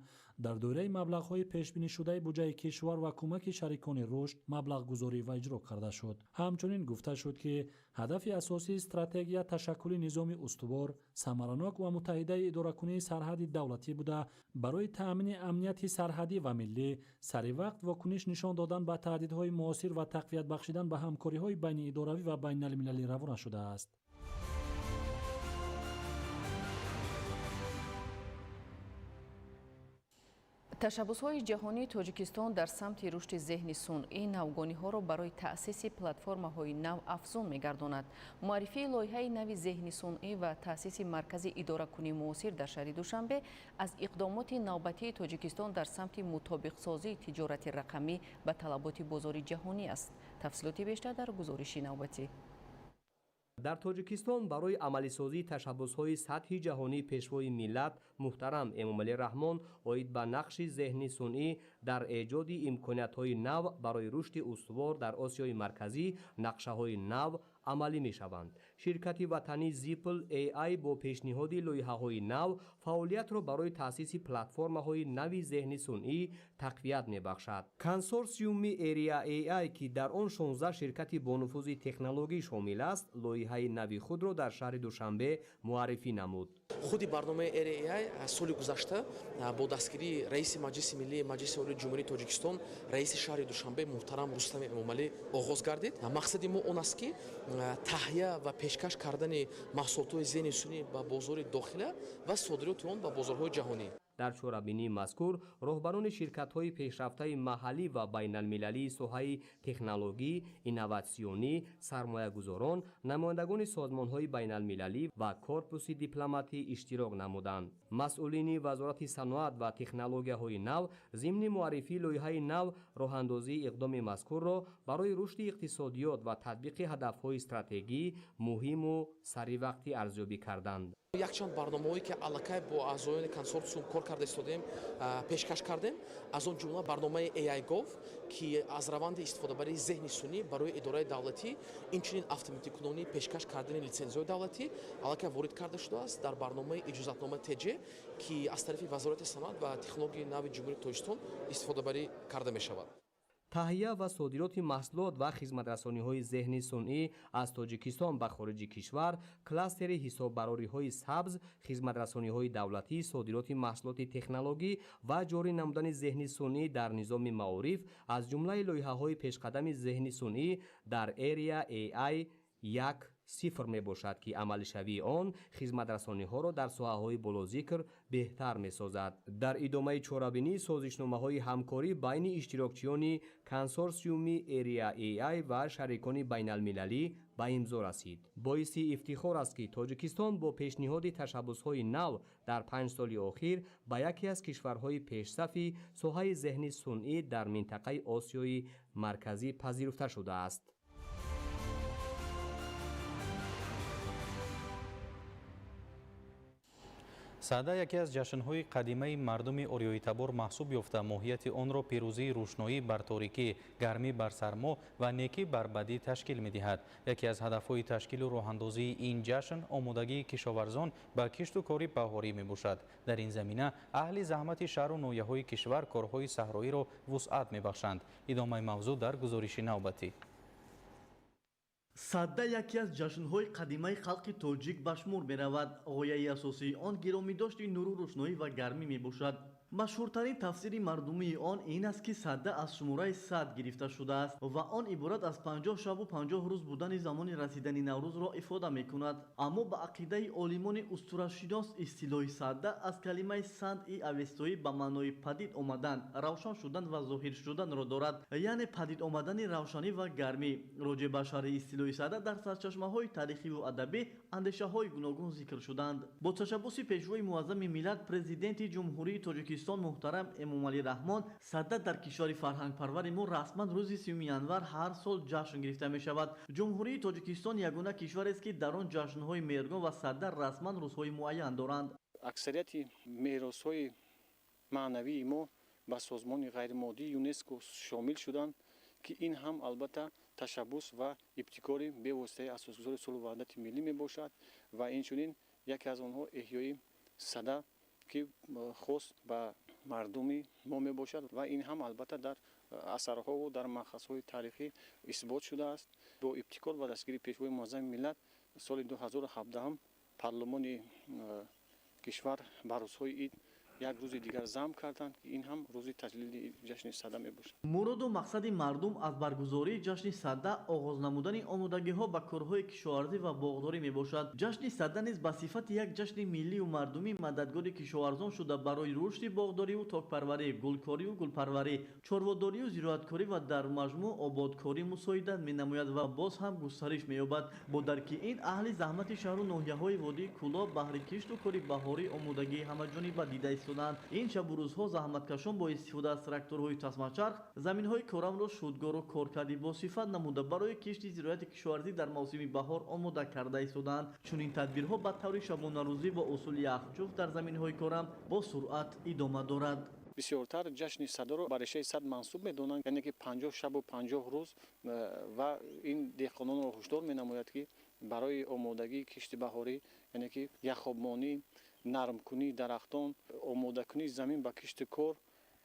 Speaker 18: дар доираи маблағҳои пешбинишудаи буҷаи кишвар ва кӯмаки шарикони рушд маблағгузорӣ ва иҷро карда шуд. Ҳамчунин гуфта шуд, ки ҳадафи асосии стратегия ташаккули низоми устувор, самаранок ва муттаҳидаи идоракунии сарҳади давлатӣ буда, барои таъмини амнияти сарҳадӣ ва миллӣ, саривақт вокуниш нишон додан ба таҳдидҳои муосир ва тақвият бахшидан ба ҳамкориҳои байниидоравӣ ва байналмилалӣ равона шудааст.
Speaker 7: Ташаббусҳои ҷаҳонии Тоҷикистон дар самти рушди зеҳни сунъӣ навгониҳоро барои таъсиси платформаҳои нав афзун мегардонад. Муаррифии лоиҳаи нави зеҳни сунъӣ ва таъсиси маркази идоракунии муосир дар шаҳри Душанбе аз иқдомоти навбатии Тоҷикистон дар самти мутобиқсозии тиҷорати рақамӣ ба талаботи бозори ҷаҳонӣ аст. Тафсилоти бештар дар гузориши навбатӣ.
Speaker 15: Дар Тоҷикистон барои амалисозии ташаббусҳои сатҳи ҷаҳонии Пешвои миллат муҳтарам Эмомалӣ Раҳмон оид ба нақши зеҳни сунъӣ дар эҷоди имкониятҳои нав барои рушди устувор дар Осиёи Марказӣ нақшаҳои нав амалӣ мешаванд. Ширкати ватанӣ Zipl AI бо пешниҳоди лоиҳаҳои нав фаъолиятро барои таъсиси платформаҳои нави зеҳни сунъӣ тақвият мебахшад. Консорсиуми Area AI, ки дар он 16 ширкати бонуфузи технологӣ шомил аст, лоиҳаи нави худро дар шаҳри Душанбе муаррифӣ намуд.
Speaker 19: Худи барномаи Area AI соли гузашта бо дастгирии раиси Маҷлиси миллии Маҷлиси Олии Ҷумҳурии Тоҷикистон, раиси шаҳри Душанбе муҳтарам Рустами Эмомалӣ оғоз гардид. Мақсади мо он аст, ки таҳия ва пешкаш кардани маҳсулотҳои зеҳни сунъӣ ба бозори дохила ва содироти он ба бозорҳои ҷаҳонӣ.
Speaker 15: Дар чорабинии мазкур роҳбарони ширкатҳои пешрафтаи маҳаллӣ ва байналмилалии соҳаи технологӣ, инноватсионӣ, сармоягузорон, намояндагони созмонҳои байналмилалӣ ва корпуси дипломатӣ иштирок намуданд. Масъулини Вазорати саноат ва технологияҳои нав зимни муаррифии лоиҳаи нав роҳандозии иқдоми мазкурро барои рушди иқтисодиёт ва татбиқи ҳадафҳои стратегӣ муҳиму саривақтӣ арзёбӣ карданд.
Speaker 19: Якчанд барномаҳое, ки аллакай бо аъзоёни консорсиум кор карда истодаем, пешкаш кардем. Аз он ҷумла барномаи AI Gov, ки аз раванди истифодабарии зеҳни сунъӣ барои идораи давлатӣ, инчунин автоматикунонии пешкаш кардани литсензияҳои давлатӣ аллакай ворид карда шудааст дар барномаи иҷозатнома ТЖ, ки аз тарафи Вазорати саноат ва технологияи нави Ҷумҳурии Тоҷикистон истифодабарӣ карда мешавад.
Speaker 15: Таҳия ва содироти маҳсулот ва хизматрасониҳои зеҳни сунъӣ аз Тоҷикистон ба хориҷи кишвар, кластери ҳисоббарориҳои сабз, хизматрасониҳои давлатӣ, содироти маҳсулоти технологӣ ва ҷорӣ намудани зеҳни сунъӣ дар низоми маориф аз ҷумлаи лоиҳаҳои пешқадами зеҳни сунъӣ дар Area AI 1 0 мебошад, ки амалишавии он хизматрасониҳоро дар соҳаҳои болозикр беҳтар месозад. Дар идомаи чорабинӣ созишномаҳои ҳамкорӣ байни иштирокчиёни консорсиуми Area AI ва шарикони байналмилалӣ ба имзо расид. Боиси ифтихор аст, ки Тоҷикистон бо пешниҳоди ташаббусҳои нав дар 5 соли охир ба яке аз кишварҳои пешсафи соҳаи зеҳни сунъӣ дар минтақаи Осиёи Марказӣ пазируфта шудааст.
Speaker 8: Сада яке аз ҷашнҳои қадимаи мардуми ориёитабор маҳсуб ёфта, моҳияти онро пирӯзии рӯшноӣ бар торикӣ, гармӣ бар сармо ва некӣ бар бадӣ ташкил медиҳад. Яке аз ҳадафҳои ташкилу роҳандозии ин ҷашн омодагии кишоварзон ба кишту кори баҳорӣ мебошад. Дар ин замина аҳли заҳмати шаҳру ноҳияҳои кишвар корҳои саҳроиро вусъат мебахшанд. Идомаи мавзӯъ дар гузориши навбатӣ.
Speaker 20: Сада яке аз ҷашнҳои қадимаи халқи тоҷик ба шумор меравад. Ғояи асосии он гиромидошти нуру рӯшноӣ ва гармӣ мебошад. Машҳуртарин тафсири мардумии он ин аст, ки сада аз шумораи 100 гирифта шудааст ва он иборат аз 50 шабу 50 рӯз будани замони расидани Наврӯзро ифода мекунад. Аммо ба ақидаи олимони устурашинос истилоҳи сада аз калимаи санд-и авестоӣ ба маънои падид омадан, равшан шудан ва зоҳир шуданро дорад, яъне падид омадани равшанӣ ва гармӣ. Роҷеъ ба шарҳи истилоҳи сада дар сарчашмаҳои таърихиву адабӣ андешаҳои гуногун зикр шуданд. Бо ташаббуси пешвои муаззами миллат, президенти Ҷумҳурии Тоҷикистон муҳтарам Эмомалӣ Раҳмон, сада дар кишвари фарҳангпарвари мо расман рӯзи 3 январ ҳар сол ҷашн гирифта мешавад. Ҷумҳурии Тоҷикистон ягона кишварест, ки дар он ҷашнҳои меҳргон ва сада расман рӯзҳои муайян доранд.
Speaker 21: Аксарияти меросҳои маънавии мо ба созмони ғайримоддии ЮНЕСКО шомил шуданд, ки ин ҳам албатта ташаббус ва ибтикори бевоситаи асосгузори сулҳу ваҳдати миллӣ мебошад ва инчунин яке аз онҳо эҳёи сада, ки хос ба мардуми мо мебошад ва ин ҳам албатта дар асарҳову дар манхазҳои таърихӣ исбот шудааст. Бо ибтикор ва дастгирии пешвои муаззами миллат соли 2017 парлумони кишвар ба рӯзҳои ид як рӯзи дигар зам карданд, ки ин ҳам рӯзи таҷлили ҷашни сада мебошад.
Speaker 20: Муроду мақсади мардум аз баргузории ҷашни сада оғоз намудани омодагиҳо ба корҳои кишоварзӣ ва боғдорӣ мебошад. Ҷашни сада низ ба сифати як ҷашни миллию мардумӣ мададгори кишоварзон шуда, барои рушди боғдориву токпарварӣ, гулкориву гулпарварӣ, чорводорию зироаткорӣ ва дар маҷмӯъ ободкорӣ мусоидат менамояд ва боз ҳам густариш меёбад. Бо дарки ин аҳли заҳмати шаҳру ноҳияҳои водии Кӯлоб баҳри кишту кори баҳорӣ омодагии ҳамаҷониба дида истоданд. Ин шабу рӯзҳо заҳматкашон бо истифода аз тракторҳои тасмачарх заминҳои корамро шудгору коркарди босифат намуда барои кишти зироати кишоварзӣ дар мавсими баҳор омода карда истодаанд. Чунин тадбирҳо ба таври шабонарӯзӣ бо усули яхҷуфт дар заминҳои корам бо суръат идома дорад.
Speaker 21: Бисёртар ҷашни садаро ба решаи сад мансуб медонанд, яъне ки 50 шабу 50 рӯз, ва ин деҳқононро ҳушдор менамояд, ки барои омодагии кишти баҳорӣ, яъне ки яхобмонӣ, нармкунии дарахтон, омодакунии замин ба кишти кор,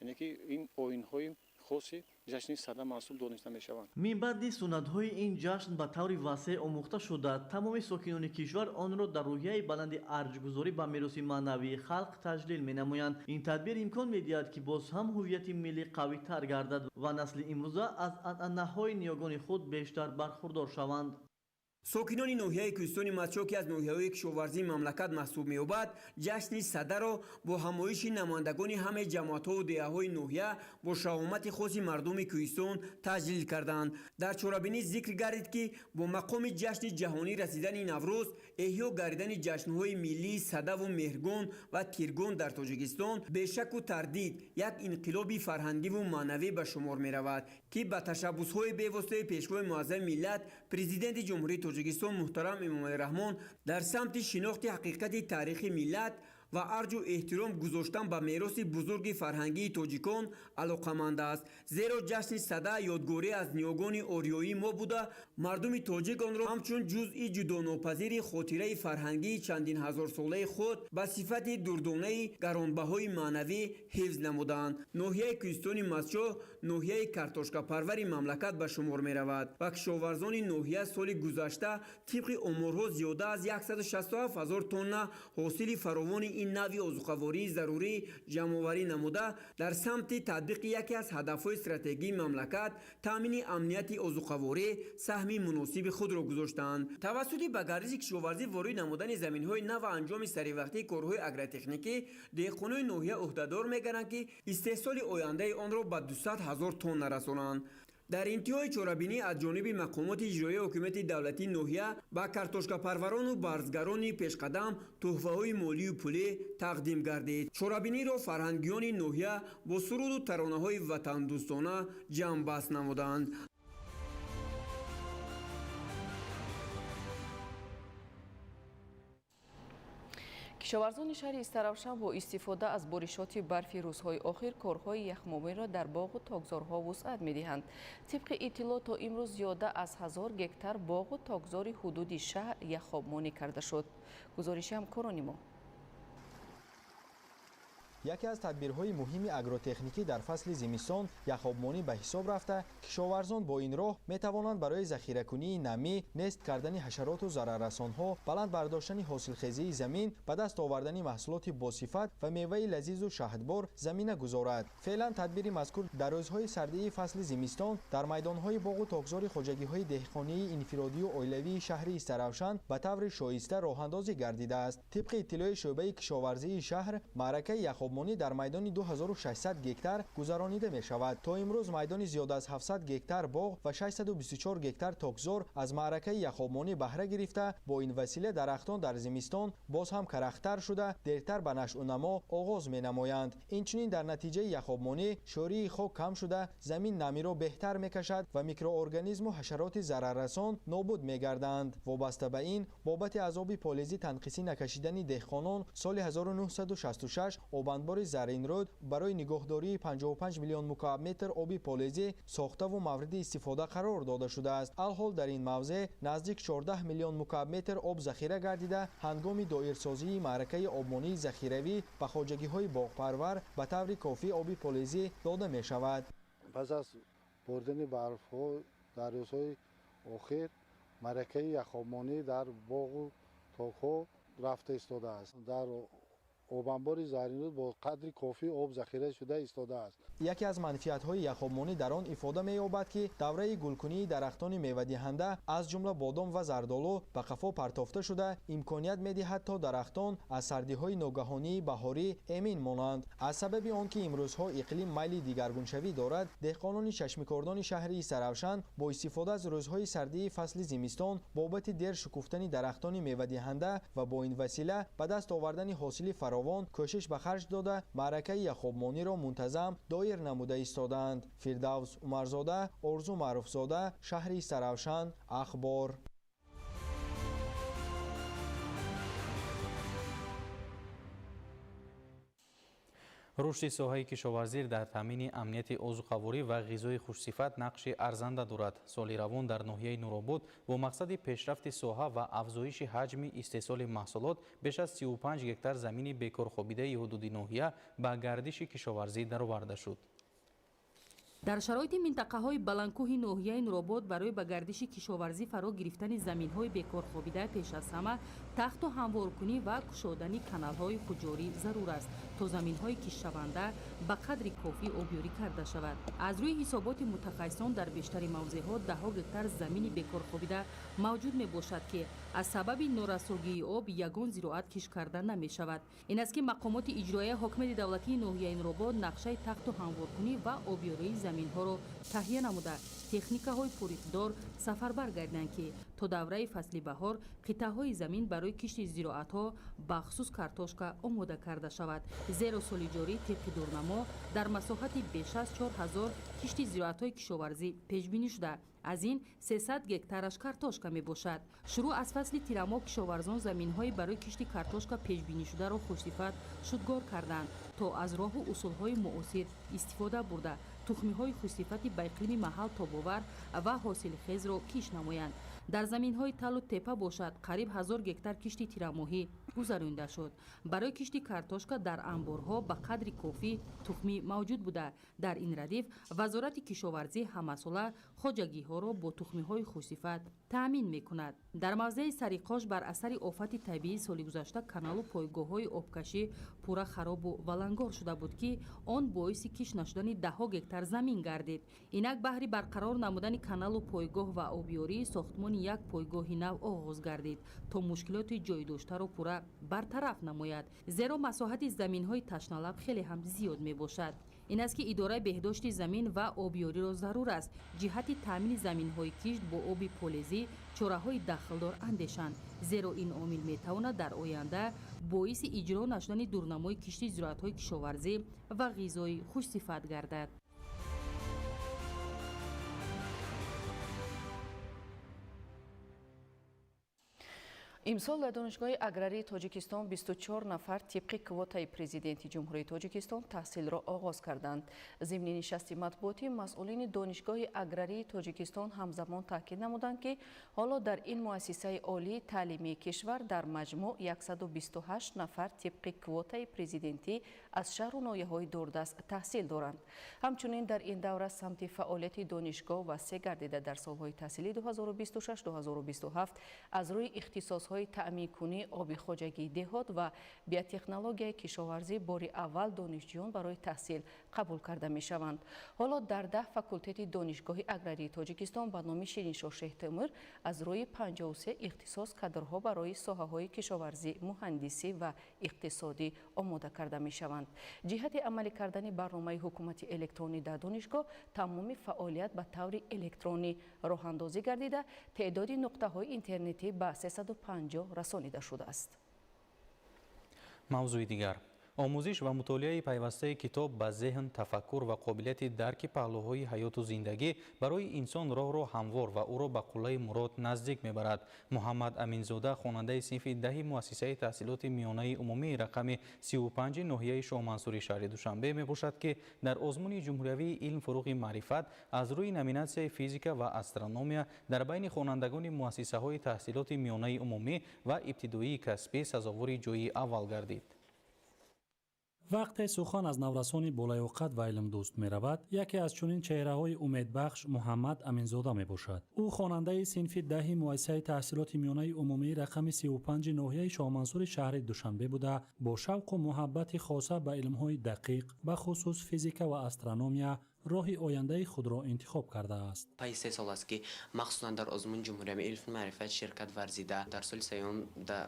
Speaker 21: яъне ки ин оинҳои хоси ҷашни сада мансуб дониста мешаванд.
Speaker 20: Минбаъд низ суннатҳои ин ҷашн ба таври васеъ омӯхта шуда, тамоми сокинони кишвар онро дар рӯҳияи баланди арҷгузорӣ ба мероси маънавии халқ таҷлил менамоянд. Ин тадбир имкон медиҳад, ки боз ҳам ҳуввияти миллӣ қавитар гардад ва насли имрӯза аз анъанаҳои ниёгони худ бештар бархурдор шаванд.
Speaker 22: Сокинони ноҳияи Кӯҳистони Мастчоҳ, ки аз ноҳияҳои кишоварзии мамлакат маҳсуб меёбад, ҷашни садаро бо ҳамоиши намояндагони ҳамаи ҷамоатҳову деҳаҳои ноҳия бо шаҳомати хоси мардуми Кӯҳистон таҷлил карданд. Дар чорабинӣ зикр гардид, ки бо мақоми ҷашни ҷаҳонӣ расидани Наврӯз, эҳё гардидани ҷашнҳои миллии садаву меҳргон ва тиргон дар Тоҷикистон бешаку тардид як инқилоби фарҳангиву маънавӣ ба шумор меравад, ки ба ташаббусҳои бевоситаи пешвои муаззами миллат, президенти Ҷумҳурии Тоҷикистон муҳтарам Эмомалӣ Раҳмон дар самти шинохти ҳақиқати таърихи миллат ва арҷу эҳтиром гузоштан ба мероси бузурги фарҳангии тоҷикон алоқаманд аст. Зеро ҷашни сада ёдгорӣ аз ниёгони ориёии мо буда, мардуми тоҷик онро ҳамчун ҷузъи ҷудонопазири хотираи фарҳангии чандин ҳазорсолаи худ ба сифати дурдонаи гаронбаҳои маънавӣ ҳифз намуданд. Ноҳияи Кӯҳистони Мастчоҳ ноҳияи картошкапарвари мамлакат ба шумор меравад ва кишоварзони ноҳия соли гузашта тибқи оморҳо зиёда аз 167 000 тонна ҳосили фаровони ин навъи озуқавории зарурӣ ҷамъоварӣ намуда, дар самти татбиқи яке аз ҳадафҳои стратегии мамлакат, таъмини амнияти озуқаворӣ саҳми муносиби худро гузоштанд. Тавассути ба гардиши кишоварзӣ ворид намудани заминҳои нав ва анҷоми саривақтии корҳои агротехникӣ деҳқонони ноҳия ӯҳдадор мегарданд, ки истеҳсоли ояндаи онро ба 200 ҳазор тонна расонанд. Дар интиҳои чорабинӣ аз ҷониби мақомоти иҷроияи ҳокимияти давлатии ноҳия ба картошкапарварону барзгарони пешқадам тӯҳфаҳои молию пулӣ тақдим гардид. Чорабиниро фарҳангиёни ноҳия бо суруду таронаҳои ватандӯстона ҷамъбаст намуданд.
Speaker 7: Кишоварзони шаҳри Истаравшан бо истифода аз боришоти барфи рӯзҳои охир корҳои яхмобиниро дар боғу токзорҳо вусъат медиҳанд. Тибқи иттилоъ, то имрӯз зиёда аз 1000 гектар боғу токзори ҳудуди шаҳр яхобмонӣ карда шуд. Гузориши ҳамкорони мо.
Speaker 1: Яке аз тадбирҳои муҳими агротехникӣ дар фасли зимистон яхобмонӣ ба ҳисоб рафта, кишоварзон бо ин роҳ метавонанд барои захиракунии намӣ, нест кардани ҳашароту зараррасонҳо, баланд бардоштани ҳосилхезии замин, ба даст овардани маҳсулоти босифат ва меваи лазизу шаҳдбор замина гузорад. Феълан тадбири мазкур дар рӯзҳои сардии фасли зимистон дар майдонҳои боғу токзори хоҷагиҳои деҳқонии инфиродию оилавии шаҳри Истаравшан ба таври шоиста роҳандозӣ гардидааст. Тибқи иттилои шӯъбаи кишоварзии шаҳр, маъракаи яхобмонӣ дар майдони 2600 гектар гузаронида мешавад. То имрӯз майдони зиёда аз 700 гектар боғ ва 624 гектар токзор аз маъракаи яхобмонӣ баҳра гирифта, бо ин васила дарахтон дар зимистон боз ҳам карахтар шуда, дертар ба нашъунамо оғоз менамоянд. Инчунин дар натиҷаи яхобмонӣ шӯрии хок кам шуда, замин намиро беҳтар мекашад ва микроорганизму ҳашароти зараррасон нобуд мегарданд. Вобаста ба ин, бобати азоби полезӣ танқисӣ накашидани деҳқонон соли 1966 обанбори Заринруд барои нигоҳдории 55 миллион мукаабметр оби полезӣ сохтаву мавриди истифода қарор дода шудааст. Алҳол дар ин мавзеъ наздик 14 миллион мукаабметр об захира гардида, ҳангоми доирсозии маъракаи обмонии захиравӣ ба хоҷагиҳои боғпарвар ба таври кофӣ оби полезӣ дода мешавад.
Speaker 5: Пас аз боридани барфҳо дар рӯзҳои охир маъракаи яхобмонӣ дар боғу токҳо рафта истодааст. Дар обанбори Заринруд бо қадри кофӣ об захира шуда истодааст.
Speaker 1: Яке аз манфиатҳои яхобмонӣ дар он ифода меёбад, ки давраи гулкунии дарахтони мевадиҳанда аз ҷумла бодом ва зардолу ба қафо партофта шуда, имконият медиҳад то дарахтон аз сардиҳои ногаҳонии баҳорӣ эмин монанд. Аз сабаби он ки имрӯзҳо иқлим майли дигаргуншавӣ дорад, деҳқонони чашмикордони шаҳри Истаравшан бо истифода аз рӯзҳои сардии фасли зимистон бобати дер шукуфтани дарахтони мевадиҳанда ва бо ин васила ба даст овардани ҳосили фаровон кӯшиш ба харҷ дода, маъракаи яхобмониро мунтазам доир намуда истодаанд. Фирдавс Умарзода, Орзу Маъруфзода, шаҳри Истаравшан, Ахбор.
Speaker 8: Рушди соҳаи кишоварзӣ дар таъмини амнияти озуқаворӣ ва ғизои хушсифат нақши арзанда дорад. Соли равон дар ноҳияи Нуробод бо мақсади пешрафти соҳа ва афзоиши ҳаҷми истеҳсоли маҳсулот беш аз 35 гектар замини бекорхобидаи ҳудуди ноҳия ба гардиши кишоварзӣ дароварда шуд.
Speaker 2: Дар шароити минтақаҳои баландкӯҳи ноҳияи Нуробод барои ба гардиши кишоварзӣ фаро гирифтани заминҳои бекорхобида пеш аз ҳама тахту ҳамворкунӣ ва кушодани каналҳои хуҷорӣ зарур аст, то заминҳои киштшаванда ба қадри кофӣ обёрӣ карда шавад. Аз рӯи ҳисоботи мутахассисон дар бештари мавзеъҳо даҳҳо гектар замини бекорхобида мавҷуд мебошад, ки аз сабаби норасогии об ягон зироат кишт карда намешавад. Ин аст ки мақомоти иҷроияи ҳокимияти давлатии ноҳияи Нуробод нақшаи тахту ҳамворкунӣ ва обёрии заминҳоро таҳия намуда, техникаҳои пуриқдор сафарбар гардиданд, ки то давраи фасли баҳор қитъаҳои замин барои кишти зироатҳо бахусус картошка омода карда шавад. Зеро соли ҷорӣ тибқи дурнамо дар масоҳати беш аз 4000 кишти зироатҳои кишоварзӣ пешбинӣ шуда, аз ин 300 гектараш картошка мебошад. Шурӯъ аз фасли тирамоҳ кишоварзон заминҳои барои кишти картошка пешбинишударо хушсифат шудгор карданд, то аз роҳу усулҳои муосир истифода бурда, тухмиҳои хушсифати ба иқлими маҳал тобовар ва ҳосилхезро кишт намоянд. Дар заминҳои талу тепа бошад, қариб 1000 гектар кишти тирамоҳӣ Гузаронида шуд. Барои кишти картошка дар анборҳо ба қадри кофӣ тухмӣ мавҷуд буда, дар ин радиф Вазорати кишоварзӣ ҳамасола хоҷагиҳоро бо тухмиҳои хушсифат таъмин мекунад. Дар мавзеи Сариқош бар асари офати табиӣ соли гузашта каналу пойгоҳҳои обкашӣ пурра харобу валангор шуда буд, ки он боиси кишт нашудани даҳҳо гектар замин гардид. Инак баҳри барқарор намудани каналу пойгоҳ ва обёрӣ сохтмони як пойгоҳи нав оғоз гардид, то мушкилоти ҷойдоштаро пурра бартараф намояд, зеро масоҳати заминҳои ташналаб хеле ҳам зиёд мебошад. Ин аст, ки идораи беҳдошти замин ва обёриро зарур аст ҷиҳати таъмини заминҳои кишт бо оби полезӣ чораҳои дахлдор андешанд, зеро ин омил метавонад дар оянда боиси иҷро нашудани дурнамои кишти зироатҳои кишоварзӣ ва ғизои хушсифат гардад.
Speaker 7: Имсол дар Донишгоҳи аграрии Тоҷикистон 24 нафар тибқи квотаи Президенти Ҷумҳурии Тоҷикистон таҳсилро оғоз карданд. Зимни нишасти матбуотӣ масъулини Донишгоҳи аграрии Тоҷикистон ҳамзамон таъкид намуданд, ки ҳоло дар ин муассисаи олии таълимии кишвар дар маҷмӯъ 128 нафар тибқи квотаи президентӣ аз шаҳру ноҳияҳои дурдаст таҳсил доранд. Ҳамчунин дар ин давра самти фаъолияти донишгоҳ васеъ гардида, дар солҳои таҳсили 2026-2027 аз рӯи ихтисосҳои таъминкунии оби хоҷагии деҳот ва биотехнологияи кишоварзӣ бори аввал донишҷӯён барои таҳсил қабул карда мешаванд. Ҳоло дар 10 факултети Донишгоҳи аграрии Тоҷикистон ба номи Шириншоҳ Шеҳтемур аз рӯи 53 ихтисос кадрҳо барои соҳаҳои кишоварзӣ, муҳандисӣ ва иқтисодӣ омода карда мешаванд. Ҷиҳати амалӣ кардани барномаи ҳукумати электронӣ дар донишгоҳ тамоми фаъолият ба таври электронӣ роҳандозӣ гардида, теъдоди нуқтаҳои интернетӣ ба 350 расонида шудааст.
Speaker 8: Мавзӯи дигар. Омӯзиш ва мутолиаи пайвастаи китоб ба зеҳн, тафаккур ва қобилияти дарки паҳлӯҳои ҳаёту зиндагӣ барои инсон роҳро ҳамвор ва ӯро ба қуллаи мурод наздик мебарад. Муҳаммад Аминзода, хонандаи синфи 10 муассисаи таҳсилоти миёнаи умумии рақами 35 ноҳияи Шоҳмансури шаҳри Душанбе мебошад, ки дар озмуни ҷумҳуриявии илм фуруғи маърифат аз рӯи номинатсияи физика ва астрономия дар байни хонандагони муассисаҳои таҳсилоти миёнаи умумӣ ва ибтидоии касбӣ сазовори ҷойи аввал гардид.
Speaker 18: Вақте сухан аз наврасони болаёқат ва илмдӯст меравад, яке аз чунин чеҳраҳои умедбахш Муҳаммад Аминзода мебошад. Ӯ хонандаи синфи 10 муассисаи таҳсилоти миёнаи умумии рақами 35 ноҳияи Шоҳмансури шаҳри Душанбе буда, бо шавқу муҳаббати хоса ба илмҳои дақиқ, ба хусус физика ва астрономия, роҳи ояндаи худро интихоб кардааст.
Speaker 6: Пайи 3 сол аст, ки махсусан дар озмуни ҷумҳуриявии илм маърифат ширкат варзида, дар соли сеюм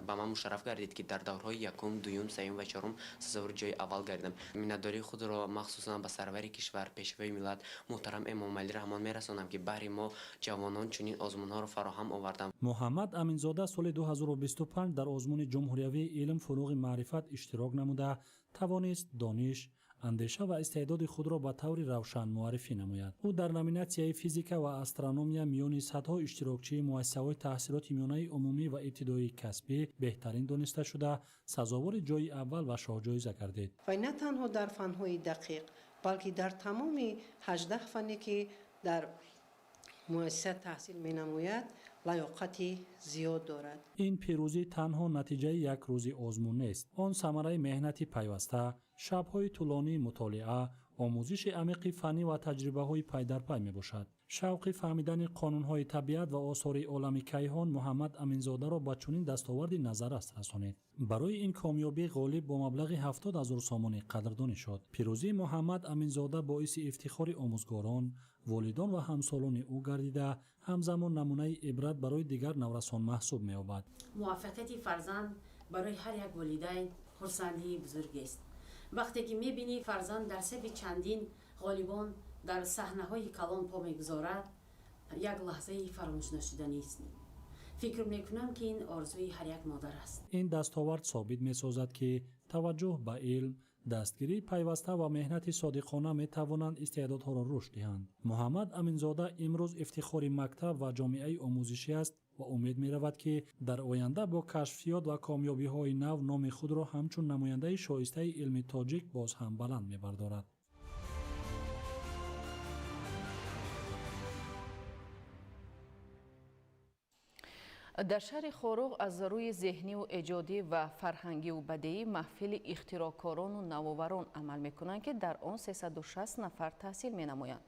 Speaker 6: ба ман мушарраф гардид, ки дар даврҳои якум, дуюм, сеюм ва чорум сазовори ҷои аввал гардидам. Миннатдории худро махсусан ба сарвари кишвар, пешвои миллат муҳтарам Эмомалӣ Раҳмон мерасонам, ки баҳри мо ҷавонон чунин озмунҳоро фароҳам овардам.
Speaker 18: Муҳаммад Аминзода соли 2025 дар озмуни ҷумҳуриявии илм фуруғи маърифат иштирок намуда, тавонист дониш, андеша ва истеъдоди худро ба таври равшан муаррифӣ намояд. Ӯ дар номинатсияи физика ва астрономия миёни садҳо иштирокчии муассисаҳои таҳсилоти миёнаи умумӣ ва ибтидоии касбӣ беҳтарин дониста шуда, сазовори ҷойи аввал ва шоҳҷоиза гардид.
Speaker 11: Ва на танҳо дар фанҳои дақиқ, балки дар тамоми 18 фане, ки дар муассиса таҳсил менамояд, лаёқати зиёд дорад.
Speaker 18: Ин пирӯзӣ танҳо натиҷаи як рӯзи озмун нест. Он самараи меҳнати пайваста, шабҳои тӯлонии мутолиа, омӯзиши амиқи фаннӣ ва таҷрибаҳои пайдарпай мебошад. Шавқи фаҳмидани қонунҳои табиат ва осори олами кайҳон Муҳаммад Аминзодаро ба чунин дастоварди назаррас расонид. Барои ин комёбӣ ғолиб бо маблағи 70 000 сомонӣ қадрдонӣ шуд. Пирӯзии Муҳаммад Аминзода боиси ифтихори омӯзгорон, волидон ва ҳамсолони ӯ гардида, ҳамзамон намунаи ибрат барои дигар наврасон маҳсуб меёбад.
Speaker 23: Муваффақияти фарзанд барои ҳар як волидайн хурсандии бузургест. Вақте ки мебинӣ фарзанд дар сафи чандин ғолибон дар саҳнаҳои калон по мегузорад, як лаҳзаи фаромӯшнашуданист. Фикр мекунам, ки ин орзуи ҳар як модар аст.
Speaker 18: Ин дастовард собит месозад, ки таваҷҷӯҳ ба илм, дастгирии пайваста ва меҳнати содиқона метавонанд истеъдодҳоро рушд диҳанд. Муҳаммад Аминзода имрӯз ифтихори мактаб ва ҷомеаи омӯзишӣ аст ва умед меравад, ки дар оянда бо кашфиёт ва комёбиҳои нав номи худро ҳамчун намояндаи шоистаи илми тоҷик боз ҳам баланд мебардорад.
Speaker 7: Дар шаҳри Хоруғ аз рӯи зеҳниву эҷодӣ ва фарҳангиву бадеӣ маҳфили ихтироъкорону навоварон амал мекунанд, ки дар он 360 нафар таҳсил менамоянд.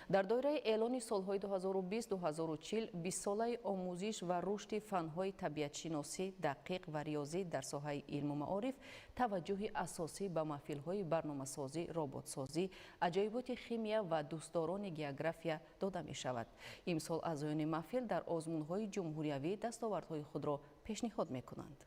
Speaker 7: Дар доираи эълони солҳои 2020-2040 бистсолаи омӯзиш ва рушди фанҳои табиатшиносӣ, дақиқ ва риёзӣ дар соҳаи илму маориф таваҷҷӯҳи асосӣ ба маҳфилҳои барномасозӣ, роботсозӣ, аҷоиботи химия ва дӯстдорони география дода мешавад. Имсол аъзоёни маҳфил дар озмунҳои ҷумҳуриявӣ дастовардҳои худро пешниҳод мекунанд.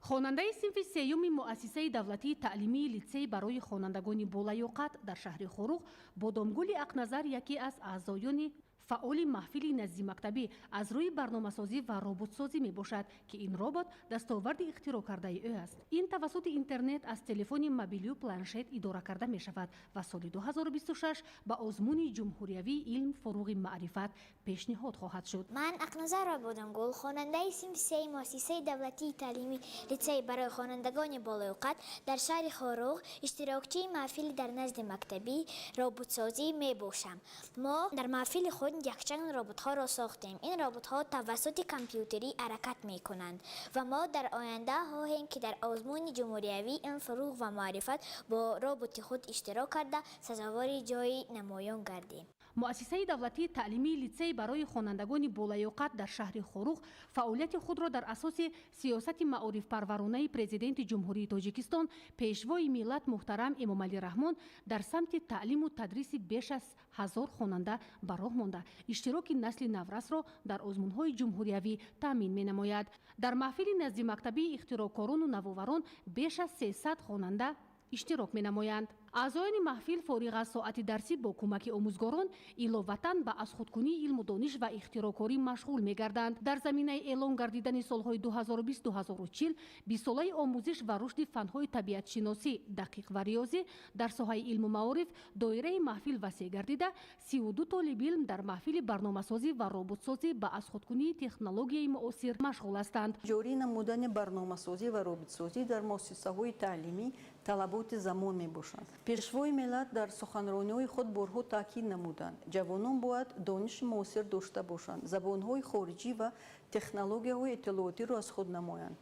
Speaker 9: Хонандаи синфи сеюми муассисаи давлатии таълимии литсей барои хонандагони болаёқат дар шаҳри Хоруғ Бодомгули Ақназар яке аз аъзоёни фаъоли маҳфили наздимактабӣ аз рӯи барномасозӣ ва роботсозӣ мебошад, ки ин робот дастоварди ихтироъ кардаи ӯ аст. Ин тавассути интернет аз телефони мобилию планшет идора карда мешавад ва соли 2026 ба озмуни ҷумҳуриявии илм фуруғи маърифат пешниҳод хоҳад шуд.
Speaker 10: Ман Ақназарова Бодомгул, хонандаи синфи сеи муассисаи давлатии таълимии литсей барои хонандагони болаёқат дар шаҳри Хоруғ, иштирокчии маҳфили дар назди мактабӣ роботсозӣ мебошам. Мо дар маҳфили худ якчанд роботҳоро сохтем. Ин роботҳо тавассути компютерӣ ҳаракат мекунанд ва мо дар оянда хоҳем, ки дар озмуни ҷумҳуриявии илм, фуруғ ва маърифат бо роботи худ иштирок карда сазовори ҷои намоён гардем.
Speaker 9: Муассисаи давлатии таълимии литсей барои хонандагони болаёқат дар шаҳри Хоруғ фаъолияти худро дар асоси сиёсати маорифпарваронаи Президенти Ҷумҳурии Тоҷикистон, Пешвои миллат муҳтарам Эмомалӣ Раҳмон дар самти таълиму тадриси беш аз 1000 хонанда ба роҳ монда, иштироки насли наврасро дар озмунҳои ҷумҳуриявӣ таъмин менамояд. Дар маҳфили наздимактабии ихтироъкорону навоварон беш аз 300 хонанда иштирок менамоянд. Аъзоёни маҳфил фориғ аз соати дарсӣ бо кӯмаки омӯзгорон иловатан ба азхудкунии илму дониш ва ихтироъкорӣ машғул мегарданд. Дар заминаи эълон гардидани солҳои 2020-2040 бистсолаи омӯзиш ва рушди фанҳои табиатшиносӣ, дақиқ ва риёзӣ дар соҳаи илму маориф доираи маҳфил васеъ гардида, 32 толибилм дар маҳфили барномасозӣ ва роботсозӣ ба азхудкунии технологияи муосир машғул ҳастанд.
Speaker 13: Ҷорӣ намудани барномасозӣ ва роботсозӣ дар муассисаҳои таълимӣ талаботи замон мебошанд. Пешвои миллат дар суханрониҳои худ борҳо таъкид намуданд: ҷавонон бояд дониши муосир дошта бошанд, забонҳои хориҷӣ ва технологияҳои иттилоотиро аз худ намоянд.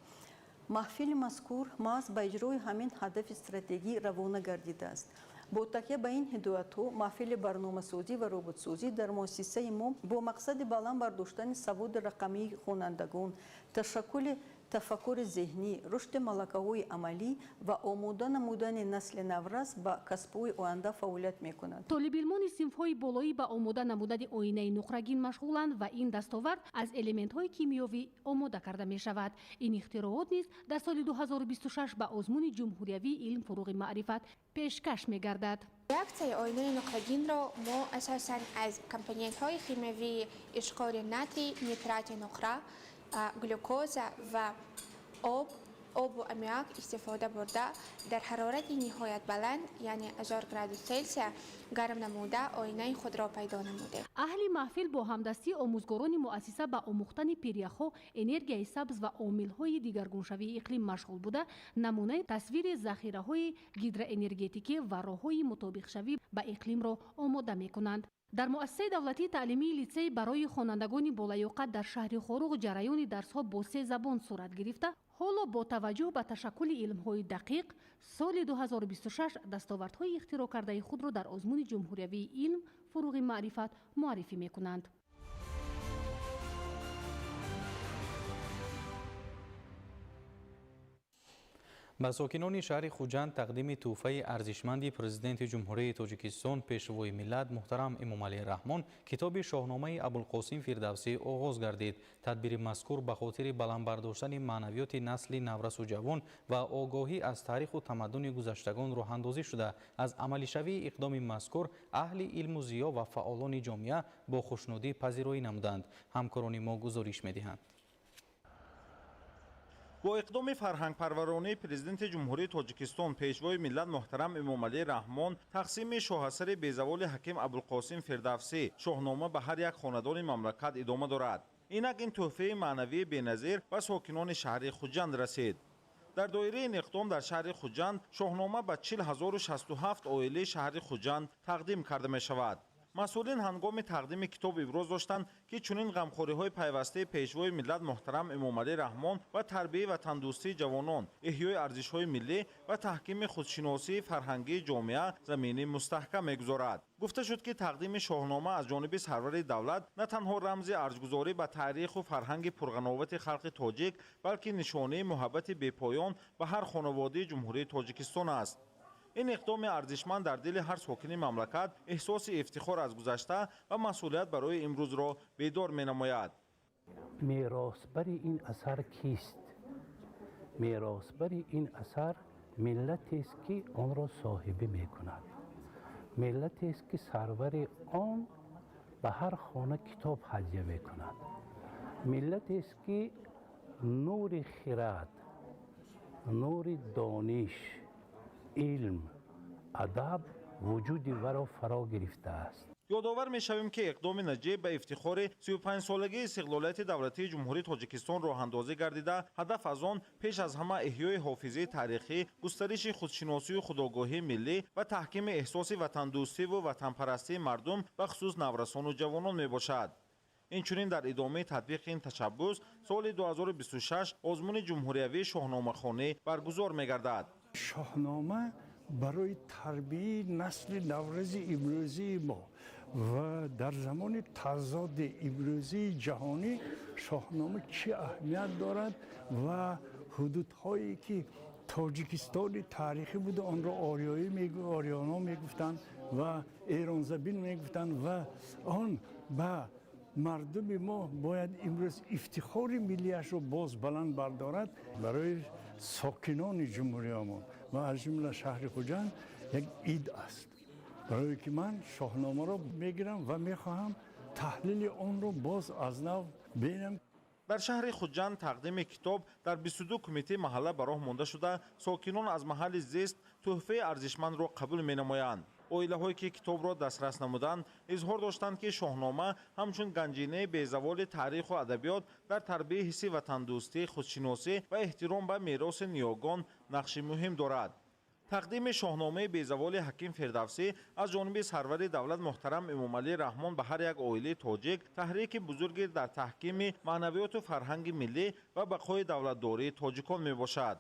Speaker 13: Маҳфили мазкур маҳз ба иҷрои ҳамин ҳадафи стратегӣ равона гардидааст. Бо такя ба ин ҳидоятҳо маҳфили барномасозӣ ва роботсозӣ дар муассисаи мо бо мақсади баланд бардоштани саводи рақамии хонандагон, ташаккули тафаккури зеҳнӣ, рушди малакаҳои амалӣ ва омода намудани насли наврас ба касбҳои оянда фаъолият мекунад.
Speaker 9: Толибилмони синфҳои болоӣ ба омода намудани оинаи нуқрагин машғуланд ва ин дастовард аз элементҳои кимиёвӣ омода карда мешавад. Ин ихтироот низ дар соли 2026 ба озмуни ҷумҳуриявии илм фуруғи маърифат пешкаш мегардад.
Speaker 24: Реаксияи оинаи нуқрагинро мо асосан аз компонентҳои химиявии ишқори натрий, нитрати нуқра, глюкоза ва обу аммиак истифода бурда, дар ҳарорати ниҳоят баланд, яъне 1000 градус Целсия, гарм намуда оинаи худро пайдо намудем.
Speaker 9: Аҳли маҳфил бо ҳамдастии омӯзгорони муассиса ба омӯхтани пиряхҳо, энергияи сабз ва омилҳои дигаргуншавии иқлим машғул буда, намунаи тасвири захираҳои гидроэнергетикӣ ва роҳҳои мутобиқшавӣ ба иқлимро омода мекунанд. Дар муассисаи давлатии таълимии литсей барои хонандагони болаёқат дар шаҳри Хоруғ ҷараёни дарсҳо бо 3 забон сурат гирифта, ҳоло бо таваҷҷӯҳ ба ташаккули илмҳои дақиқ соли 2026 дастовардҳои ихтироъ кардаи худро дар озмуни ҷумҳуриявии илм фуруғи маърифат муаррифӣ мекунанд.
Speaker 8: Ба сокинони шаҳри Хуҷанд тақдими тӯҳфаи арзишманди Президенти Ҷумҳурии Тоҷикистон, Пешвои миллат муҳтарам Эмомалӣ Раҳмон китоби Шоҳномаи Абулқосим Фирдавсӣ оғоз гардид. Тадбири мазкур ба хотири баланд бардоштани маънавиёти насли наврасу ҷавон ва огоҳӣ аз таъриху тамаддуни гузаштагон роҳандозӣ шуда, аз амалишавии иқдоми мазкур аҳли илму зиё ва фаъолони ҷомеа бо хушнудӣ пазироӣ намуданд. Ҳамкорони мо гузориш медиҳанд.
Speaker 25: Бо иқдоми фарҳангпарваронии Президенти Ҷумҳурии Тоҷикистон, Пешвои миллат муҳтарам Эмомалӣ Раҳмон тақсими шоҳасари безаволи ҳаким Абулқосим Фирдавсӣ Шоҳнома ба ҳар як хонадони мамлакат идома дорад. Инак ин тӯҳфаи маънавии беназир ба сокинони шаҳри Хуҷанд расид. Дар доираи ин иқдом дар шаҳри Хуҷанд Шоҳнома ба 40 067 оилаи шаҳри Хуҷанд тақдим карда мешавад. Масъулин ҳангоми тақдими китоб иброз доштанд, ки чунин ғамхориҳои пайвастаи Пешвои миллат муҳтарам Эмомалӣ Раҳмон ва тарбияи ватандӯстии ҷавонон, эҳёи арзишҳои миллӣ ва таҳкими худшиносии фарҳангии ҷомеа замини мустаҳкам мегузорад. Гуфта шуд, ки тақдими Шоҳнома аз ҷониби сарвари давлат на танҳо рамзи арҷгузорӣ ба таъриху фарҳанги пурғановати халқи тоҷик, балки нишонаи муҳаббати бепоён ба ҳар хонаводаи Ҷумҳурии Тоҷикистон аст. Ин иқдоми арзишманд дар дили ҳар сокини мамлакат эҳсоси ифтихор аз гузашта ва масъулият барои имрӯзро бедор менамояд.
Speaker 3: Меросбари ин асар кист? Меросбари ин асар миллатест, ки онро соҳибӣ мекунад, миллатест, ки сарвари он ба ҳар хона китоб ҳадя мекунад, миллатест, ки нури хирад, нури дониш, илм, адаб вуҷуди варо фаро гирифтааст.
Speaker 25: Ёдовар мешавем, ки иқдоми наҷиб ба ифтихори 35-солагии истиқлолияти давлатии Ҷумҳурии Тоҷикистон роҳандозӣ гардида, ҳадаф аз он пеш аз ҳама эҳёи ҳофизаи таърихӣ, густариши худшиносию худогоҳии миллӣ ва таҳкими эҳсоси ватандӯстиву ватанпарастии мардум, бахусус наврасону ҷавонон мебошад. Инчунин дар идомаи татбиқи ин ташаббус соли 2026 озмуни ҷумҳуриявии шоҳномахонӣ баргузор мегардад.
Speaker 4: Шоҳнома барои тарбияи насли наврази имрӯзии мо ва дар замони тазоди имрӯзии ҷаҳонӣ Шоҳнома чӣ аҳамият дорад ва ҳудудҳое ки Тоҷикистони таърихӣ буда, онро ориёӣ, ориёно мегуфтанд ва эронзабин мегуфтанд, ва он ба мардуми мо бояд имрӯз ифтихори миллиашро боз баланд бардорад. Барои сокинони ҷумҳуриямон ва аз ҷумла шаҳри Хуҷанд як ид аст, барое ки ман Шоҳномаро мегирам ва мехоҳам таҳлили онро боз аз нав бинам.
Speaker 25: Дар шаҳри Хуҷанд тақдими китоб дар 22 кумитаи маҳалла ба роҳ монда шуда, сокинон аз маҳалли зист тӯҳфаи арзишмандро қабул менамоянд. Оилаҳое ки китобро дастрас намуданд, изҳор доштанд, ки Шоҳнома ҳамчун ганҷинаи безаволи таъриху адабиёт дар тарбияи ҳисси ватандӯстӣ, худшиносӣ ва эҳтиром ба мероси ниёгон нақши муҳим дорад. Тақдими Шоҳномаи безаволи Ҳаким Фирдавсӣ аз ҷониби сарвари давлат муҳтарам Эмомалӣ Раҳмон ба ҳар як оилаи тоҷик таҳрики бузурге дар таҳкими маънавиёту фарҳанги миллӣ ва бақои давлатдории тоҷикон мебошад.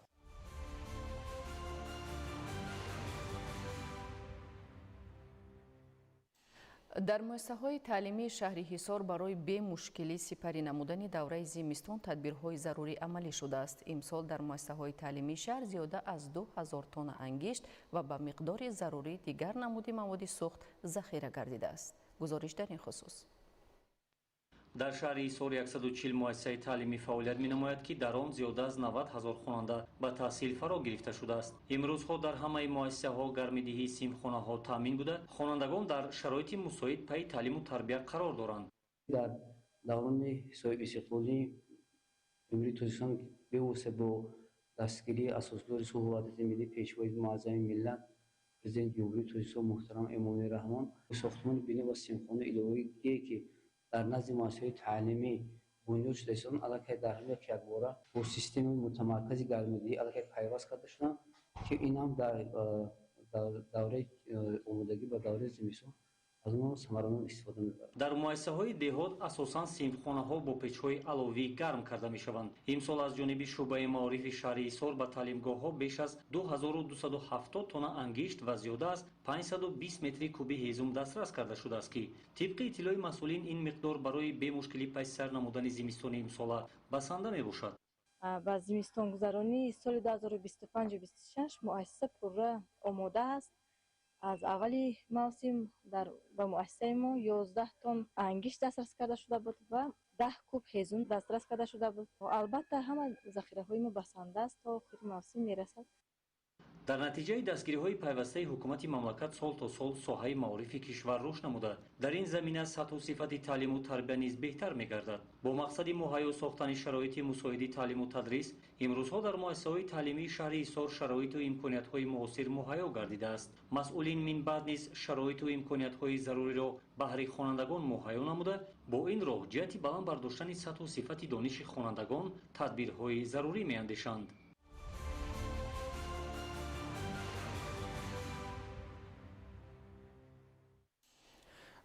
Speaker 7: Дар муассисаҳои таълимии шаҳри Ҳисор барои бемушкилӣ сипарӣ намудани давраи зимистон тадбирҳои зарурӣ амалӣ шудааст. Имсол дар муассисаҳои таълимии шаҳр зиёда аз 2000 тонна ангишт ва ба миқдори зарурӣ дигар намуди маводи сӯхт захира гардидааст. Гузориш дар ин хусус.
Speaker 12: Дар шаҳри Ҳисор 140 муассисаи таълимӣ фаъолият менамояд, ки дар он зиёда аз 90 ҳазор хонанда ба таҳсил фаро гирифта шудааст. Имрӯзҳо дар ҳамаи муассисаҳо гармидиҳии синфхонаҳо таъмин буда, хонандагон дар шароити мусоид пайи таълиму тарбия қарор доранд.
Speaker 14: Дар даврони соҳибистиқлолии Ҷумҳурии Тоҷикистон бевосита бо дастгирии асосгузори сулҳу ваҳдати миллӣ, Пешвои муаззами миллат, Президенти Ҷумҳурии Тоҷикистон муҳтарам Эмомалӣ Раҳмон, сохтмони бино ва синфхонаи иловагие, ки дар назди муассисаҳои таълимӣ бунёд шуда истоданд, аллакай дар ҳамин якбора бо системаи мутамаркази гармидиҳӣ аллакай пайваст карда шуданд, ки ин ҳам дар давраи омодагӣ ба давраи зимистон аз он самаранок истифода мебарад.
Speaker 12: Дар муассисаҳои деҳот асосан синфхонаҳо бо печҳои аловӣ гарм карда мешаванд. Имсол аз ҷониби шӯъбаи маорифи шаҳри Ҳисор ба таълимгоҳҳо беш аз 2270 тонна ангишт ва зиёда аз 520 метри куби ҳезум дастрас карда шудааст, ки тибқи иттилои масъулин ин миқдор барои бемушкилӣ паси сар намудани зимистони имсола басанда мебошад.
Speaker 16: Ба зимистонгузаронии соли 2025-26 муассиса пурра омода аст. Аз аввали мавсим ба муассисаи мо 11 тонн ангишт дастрас карда шуда буд ва 10 куб ҳезум дастрас карда шуда буд. Албатта, ҳама захираҳои мо басанда аст, то охири мавсим мерасад.
Speaker 12: Дар натиҷаи дастгириҳои пайвастаи ҳукумати мамлакат сол то сол соҳаи маорифи кишвар рушд намуда, дар ин замина сатҳу сифати таълиму тарбия низ беҳтар мегардад. Бо мақсади муҳайё сохтани шароити мусоиди таълиму тадрис имрӯзҳо дар муассисаҳои таълимии шаҳри Ҳисор шароиту имкониятҳои муосир муҳайё гардидааст. Масъулин минбаъд низ шароиту имкониятҳои заруриро баҳри хонандагон муҳайё намуда, бо ин роҳ ҷиҳати баланд бардоштани сатҳу сифати дониши хонандагон тадбирҳои зарурӣ меандешанд.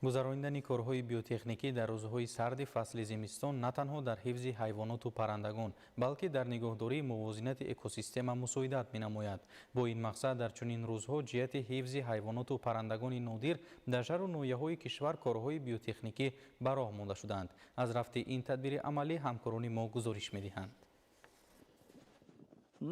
Speaker 8: Гузаронидани корҳои биотехникӣ дар рӯзҳои сарди фасли зимистон на танҳо дар ҳифзи ҳайвоноту паррандагон, балки дар нигоҳдории мувозинати экосистема мусоидат менамояд. Бо ин мақсад дар чунин рӯзҳо ҷиҳати ҳифзи ҳайвоноту паррандагони нодир дар шаҳру ноҳияҳои кишвар корҳои биотехникӣ ба роҳ монда шудаанд. Аз рафти ин тадбири амалӣ ҳамкорони мо гузориш медиҳанд.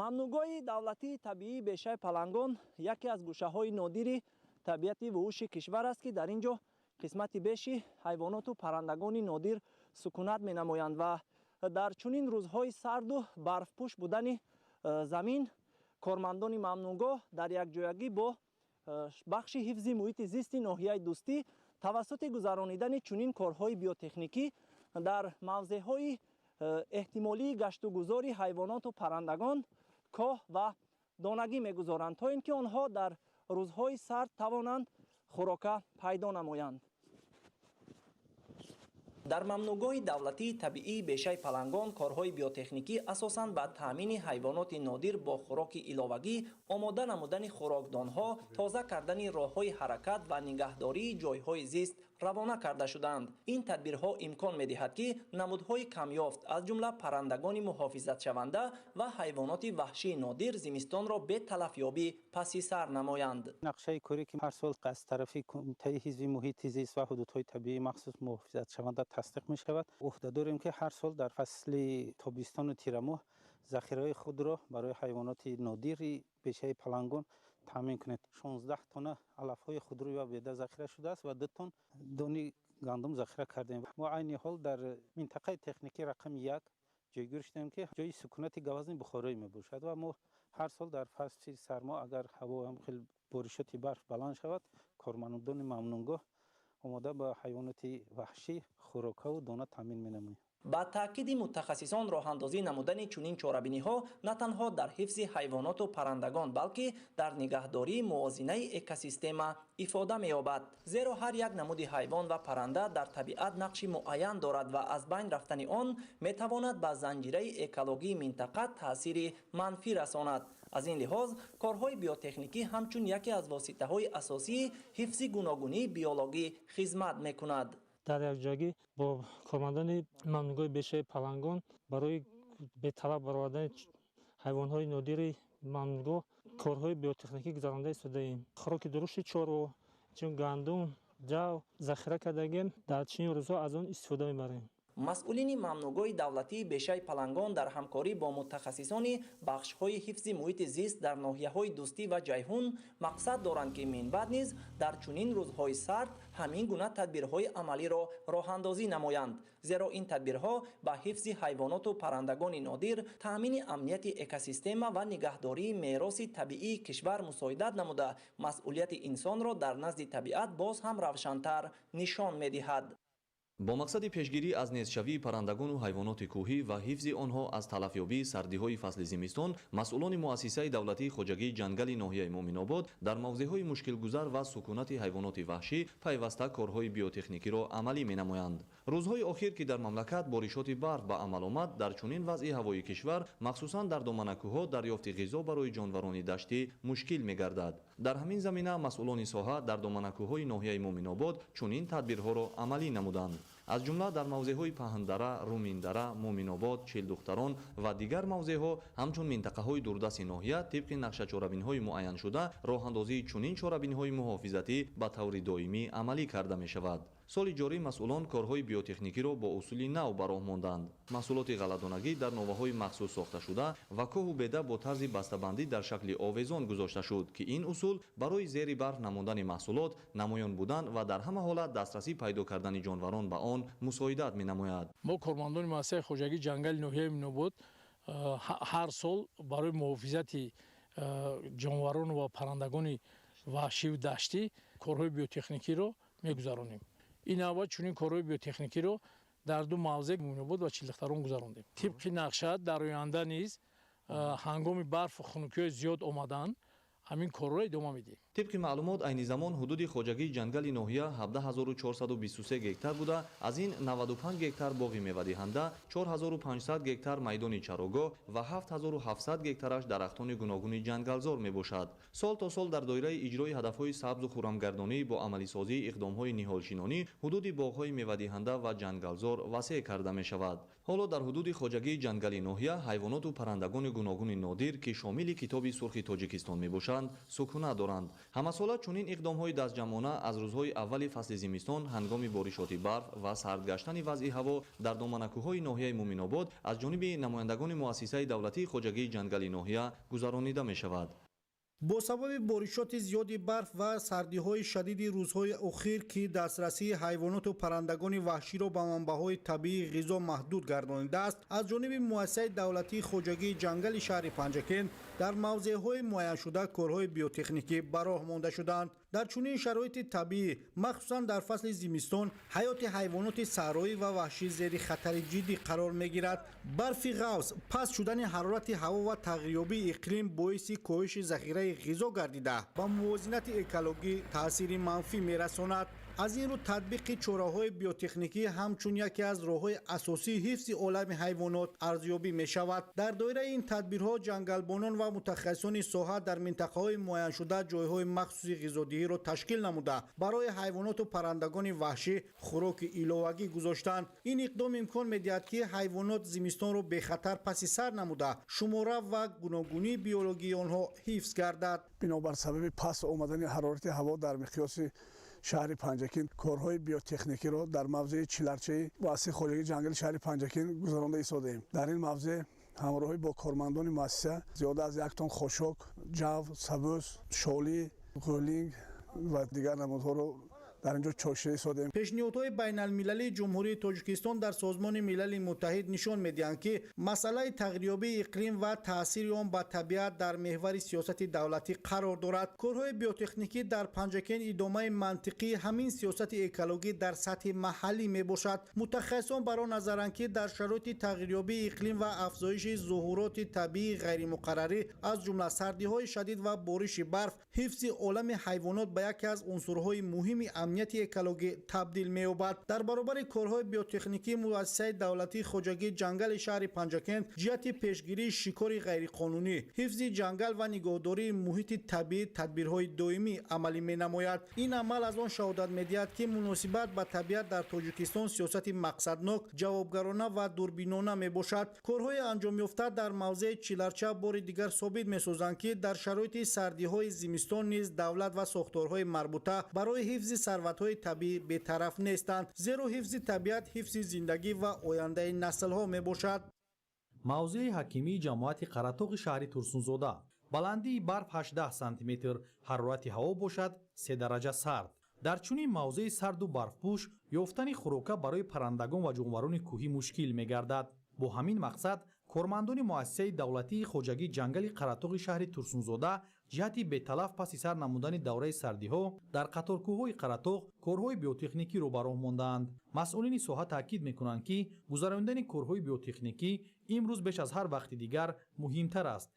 Speaker 15: Мамнуъгоҳи давлатии табиии бешаи Палангон яке аз гӯшаҳои нодири табиати вуҳуши кишвар аст, ки дар ин ҷо қисмати беши ҳайвоноту паррандагони нодир сукунат менамоянд ва дар чунин рӯзҳои сарду барфпӯш будани замин кормандони мамнуъгоҳ дар якҷоягӣ бо бахши ҳифзи муҳити зисти ноҳияи Дӯстӣ тавассути гузаронидани чунин корҳои биотехникӣ дар мавзеъҳои эҳтимолии гаштугузори ҳайвоноту паррандагон коҳ ва донагӣ мегузоранд, то ин ки онҳо дар рӯзҳои сард тавонанд хӯрока пайдо намоянд. Дар мамнуъгоҳи давлатии табиии бешаи Палангон корҳои биотехникӣ асосан ба таъмини ҳайвоноти нодир бо хӯроки иловагӣ, омода намудани хӯрокдонҳо, тоза кардани роҳҳои ҳаракат ва нигаҳдории ҷойҳои зист равона карда шудаанд. Ин тадбирҳо имкон медиҳад, ки намудҳои камёфт, аз ҷумла паррандагони муҳофизатшаванда ва ҳайвоноти ваҳшии нодир зимистонро беталафёбӣ паси сар намоянд.
Speaker 17: Нақшаи корӣ, ки ҳар сол аз тарафи Кумитаи ҳифзи муҳити зист ва ҳудудҳои табиии махсус муҳофизатшаванда тасдиқ мешавад, ӯҳда дорем, ки ҳар сол дар фасли тобистону тирамоҳ захираҳои худро барои ҳайвоноти нодири бешаи Палангон таъмин кунед. 16 тонна алафҳои худрӯй ва беда захира шудааст ва 2 тонн дони гандум захира кардем. Мо айни ҳол дар минтақаи техникӣ рақами 1 ҷойгир шудем, ки ҷои сукунати гавазни бухороӣ мебошад ва мо ҳар сол дар фасли сармо, агар ҳаво ҳам хеле боришоти барф баланд шавад, кормандони мамнуъгоҳ омода ба ҳайвоноти ваҳшӣ хӯрокаву дона таъмин менамоем.
Speaker 15: Ба таъкиди мутахассисон, роҳандозӣ намудани чунин чорабиниҳо на танҳо дар ҳифзи ҳайвоноту паррандагон, балки дар нигаҳдории мувозинаи экосистема ифода меёбад. Зеро ҳар як намуди ҳайвон ва парранда дар табиат нақши муайян дорад ва аз байн рафтани он метавонад ба занҷираи экологии минтақа таъсири манфӣ расонад. Аз ин лиҳоз корҳои биотехникӣ ҳамчун яке аз воситаҳои асосии ҳифзи гуногунии биологӣ хизмат мекунад.
Speaker 19: Дар якҷоягӣ бо кормандони мамнуъгоҳи бешаи Палангон барои беталаф баровардани ҳайвонҳои нодири мамнуъгоҳ корҳои биотехникӣ гузаронда истодаем. Хӯроки дурушти чорво, чун гандум, ҷав захира кардагем, дар чунин рӯзҳо аз он истифода мебарем.
Speaker 15: Масъулини мамнуъгоҳи давлатии бешаи Палангон дар ҳамкорӣ бо мутахассисони бахшҳои ҳифзи муҳити зист дар ноҳияҳои Дӯстӣ ва Ҷайҳун мақсад доранд, ки минбаъд низ дар чунин рӯзҳои сард ҳамин гуна тадбирҳои амалиро роҳандозӣ намоянд. Зеро ин тадбирҳо ба ҳифзи ҳайвоноту паррандагони нодир, таъмини амнияти экосистема ва нигаҳдории мероси табиии кишвар мусоидат намуда, масъулияти инсонро дар назди табиат боз ҳам равшантар нишон медиҳад.
Speaker 20: Бо мақсади пешгирӣ аз нестшавии паррандагону ҳайвоноти кӯҳӣ ва ҳифзи онҳо аз талафёбии сардиҳои фасли зимистон, масъулони муассисаи давлатии хоҷагии ҷангали ноҳияи Муъминобод дар мавзеъҳои мушкилгузар ва сукунати ҳайвоноти ваҳшӣ пайваста корҳои биотехникиро амалӣ менамоянд. Рӯзҳои охир, ки дар мамлакат боришоти барф ба амал омад, дар чунин вазъи ҳавои кишвар, махсусан дар доманакӯҳҳо, дарёфти ғизо барои ҷонварони даштӣ мушкил мегардад. Дар ҳамин замина масъулони соҳа дар доманакӯҳҳои ноҳияи Муъминобод чунин тадбирҳоро амалӣ намуданд. Аз ҷумла дар мавзеъҳои Паҳндара, Руминдара, Муъминобод, Чилдухтарон ва дигар мавзеъҳо ҳамчун минтақаҳои дурдасти ноҳия тибқи нақшачорабиниҳои муайяншуда роҳандозии чунин чорабиниҳои муҳофизатӣ ба таври доимӣ амалӣ карда мешавад. Соли ҷорӣ масъулон корҳои биотехникиро бо усули нав ба роҳ монданд. Маҳсулоти ғалладонагӣ дар новаҳои махсус сохташуда ва коҳу беда бо тарзи бастабандӣ дар шакли овезон гузошта шуд, ки ин усул барои зери барф намондани маҳсулот, намоён будан ва дар ҳама ҳолат дастрасӣ пайдо кардани ҷонварон ба он мусоидат менамояд.
Speaker 21: Мо кормандони муассисаи хоҷагии ҷангали ноҳияи Муъминобод ҳар сол барои муҳофизати ҷонварон ва паррандагони ваҳшиву даштӣ корҳои биотехникиро мегузаронем. Ин навбат чунин корҳои биотехникиро дар ду мавзеъ Муъминобод ва Чилдухтарон гузарондем. Тибқи нақша дар оянда низ ҳангоми барфу хунукиҳои зиёд омадан Ҳамин корро идома медиҳем.
Speaker 20: Тибқи маълумот, айни замон ҳудуди хоҷагии ҷангали ноҳия 17423 гектар буда, аз ин 95 гектар боғи мевадиҳанда, 4500 гектар майдони чарогоҳ ва 7700 гектараш дарахтони гуногуни ҷангалзор мебошад. Сол то сол дар доираи иҷрои ҳадафҳои сабзу хуррамгардонӣ бо амалисозии иқдомҳои ниҳолшинонӣ ҳудуди боғҳои мевадиҳанда ва ҷангалзор васеъ карда мешавад. Ҳоло дар ҳудуди хоҷагии ҷангали ноҳия ҳайвоноту паррандагони гуногуни нодир, ки шомили Китоби сурхи Тоҷикистон мебошанд, сукунат доранд. Ҳамасола чунин иқдомҳои дастҷамъона аз рӯзҳои аввали фасли зимистон ҳангоми боришоти барф ва сард гаштани вазъи ҳаво дар доманакӯҳҳои ноҳияи Муминобод аз ҷониби намояндагони муассисаи давлатии хоҷагии ҷангали ноҳия гузаронида мешавад.
Speaker 1: Бо сабаби боришоти зиёди барф ва сардиҳои шадиди рӯзҳои охир, ки дастрасии ҳайвоноту паррандагони ваҳширо ба манбаъҳои табиии ғизо маҳдуд гардонидааст, аз ҷониби муассисаи давлатии хоҷагии ҷангали шаҳри Панҷакент дар мавзеъҳои муайяншуда корҳои биотехникӣ ба роҳ монда шуданд. Дар чунин шароити табиӣ, махсусан дар фасли зимистон, ҳаёти ҳайвоноти саҳроӣ ва ваҳшӣ зери хатари ҷиддӣ қарор мегирад. Барфи ғафз, паст шудани ҳарорати ҳаво ва тағйирёбии иқлим боиси коҳиши захираи ғизо гардида, ба мувозинати экологӣ таъсири манфӣ мерасонад. Аз ин рӯ татбиқи чораҳои биотехникӣ ҳамчун яке аз роҳҳои асосии ҳифзи олами ҳайвонот арзёбӣ мешавад. Дар доираи ин тадбирҳо ҷангалбонон ва мутахассисони соҳа дар минтақаҳои муайяншуда ҷойҳои махсуси ғизодиҳиро ташкил намуда, барои ҳайвоноту паррандагони ваҳшӣ хӯроки иловагӣ гузоштанд. Ин иқдом имкон медиҳад, ки ҳайвонот зимистонро бехатар паси сар намуда, шумора ва гуногунии биологии онҳо ҳифз гардад.
Speaker 2: Бинобар сабаби паст омадани ҳарорати ҳаво дар миқёси шаҳри Панҷакент корҳои биотехникиро дар мавзеи Чиларчаи муассисаи хоҷагии ҷангали шаҳри Панҷакент гузаронда истодаем. Дар ин мавзеъ ҳамроҳӣ бо кормандони муассиса зиёда аз 1 тонн хошок, ҷав, сабӯс, шолӣ, ғӯлинг ва дигар намудҳоро дар инҷо чошида истодаем.
Speaker 1: Пешниҳодҳои байналмилалии Ҷумҳурии Тоҷикистон дар Созмони Милали Муттаҳид нишон медиҳанд, ки масъалаи тағйирёбии иқлим ва таъсири он ба табиат дар меҳвари сиёсати давлатӣ қарор дорад. Корҳои биотехникӣ дар Панҷакент идомаи мантиқии ҳамин сиёсати экологӣ дар сатҳи маҳаллӣ мебошад. Мутахассисон бар он назаранд, ки дар шароити тағйирёбии иқлим ва афзоиши зуҳуроти табиии ғайримуқаррарӣ, аз ҷумла сардиҳои шадид ва бориши барф, ҳифзи олами ҳайвонот ба яке аз унсурҳои муҳими амнияти экологӣ табдил меёбад. Дар баробари корҳои биотехникӣ муассисаи давлатии хоҷагии ҷангали шаҳри Панҷакент ҷиҳати пешгирии шикори ғайриқонунӣ, ҳифзи ҷангал ва нигоҳдории муҳити табиӣ тадбирҳои доимӣ амалӣ менамояд. Ин амал аз он шаҳодат медиҳад, ки муносибат ба табиат дар Тоҷикистон сиёсати мақсаднок, ҷавобгарона ва дурбинона мебошад. Корҳои анҷомёфта дар мавзеи Чиларча бори дигар собит месозанд, ки дар шароити сардиҳои зимистон низ давлат ва сохторҳои марбута барои ҳифзи сарватҳои табиӣ бетараф нестанд, зеро ҳифзи табиат ҳифзи зиндагӣ ва ояндаи наслҳо мебошад.
Speaker 5: Мавзеи ҳакимии ҷамоати Қаратоғи шаҳри Турсунзода. Баландии барф 18 сантиметр, ҳарорати ҳаво бошад 3 дараҷа сард. Дар чунин мавзеи сарду барфпӯш ёфтани хӯрока барои паррандагон ва ҷонварони кӯҳӣ мушкил мегардад. Бо ҳамин мақсад кормандони муассисаи давлатии хоҷагии ҷангали Қаратоғи шаҳри Турсунзода ҷиҳати беталаф паси сар намудани давраи сардиҳо дар қаторкӯҳҳои Қаратоғ корҳои биотехникиро ба роҳ мондаанд. Масъулини соҳа таъкид мекунанд, ки гузарондани корҳои биотехникӣ имрӯз беш аз ҳар вақти дигар муҳимтар аст,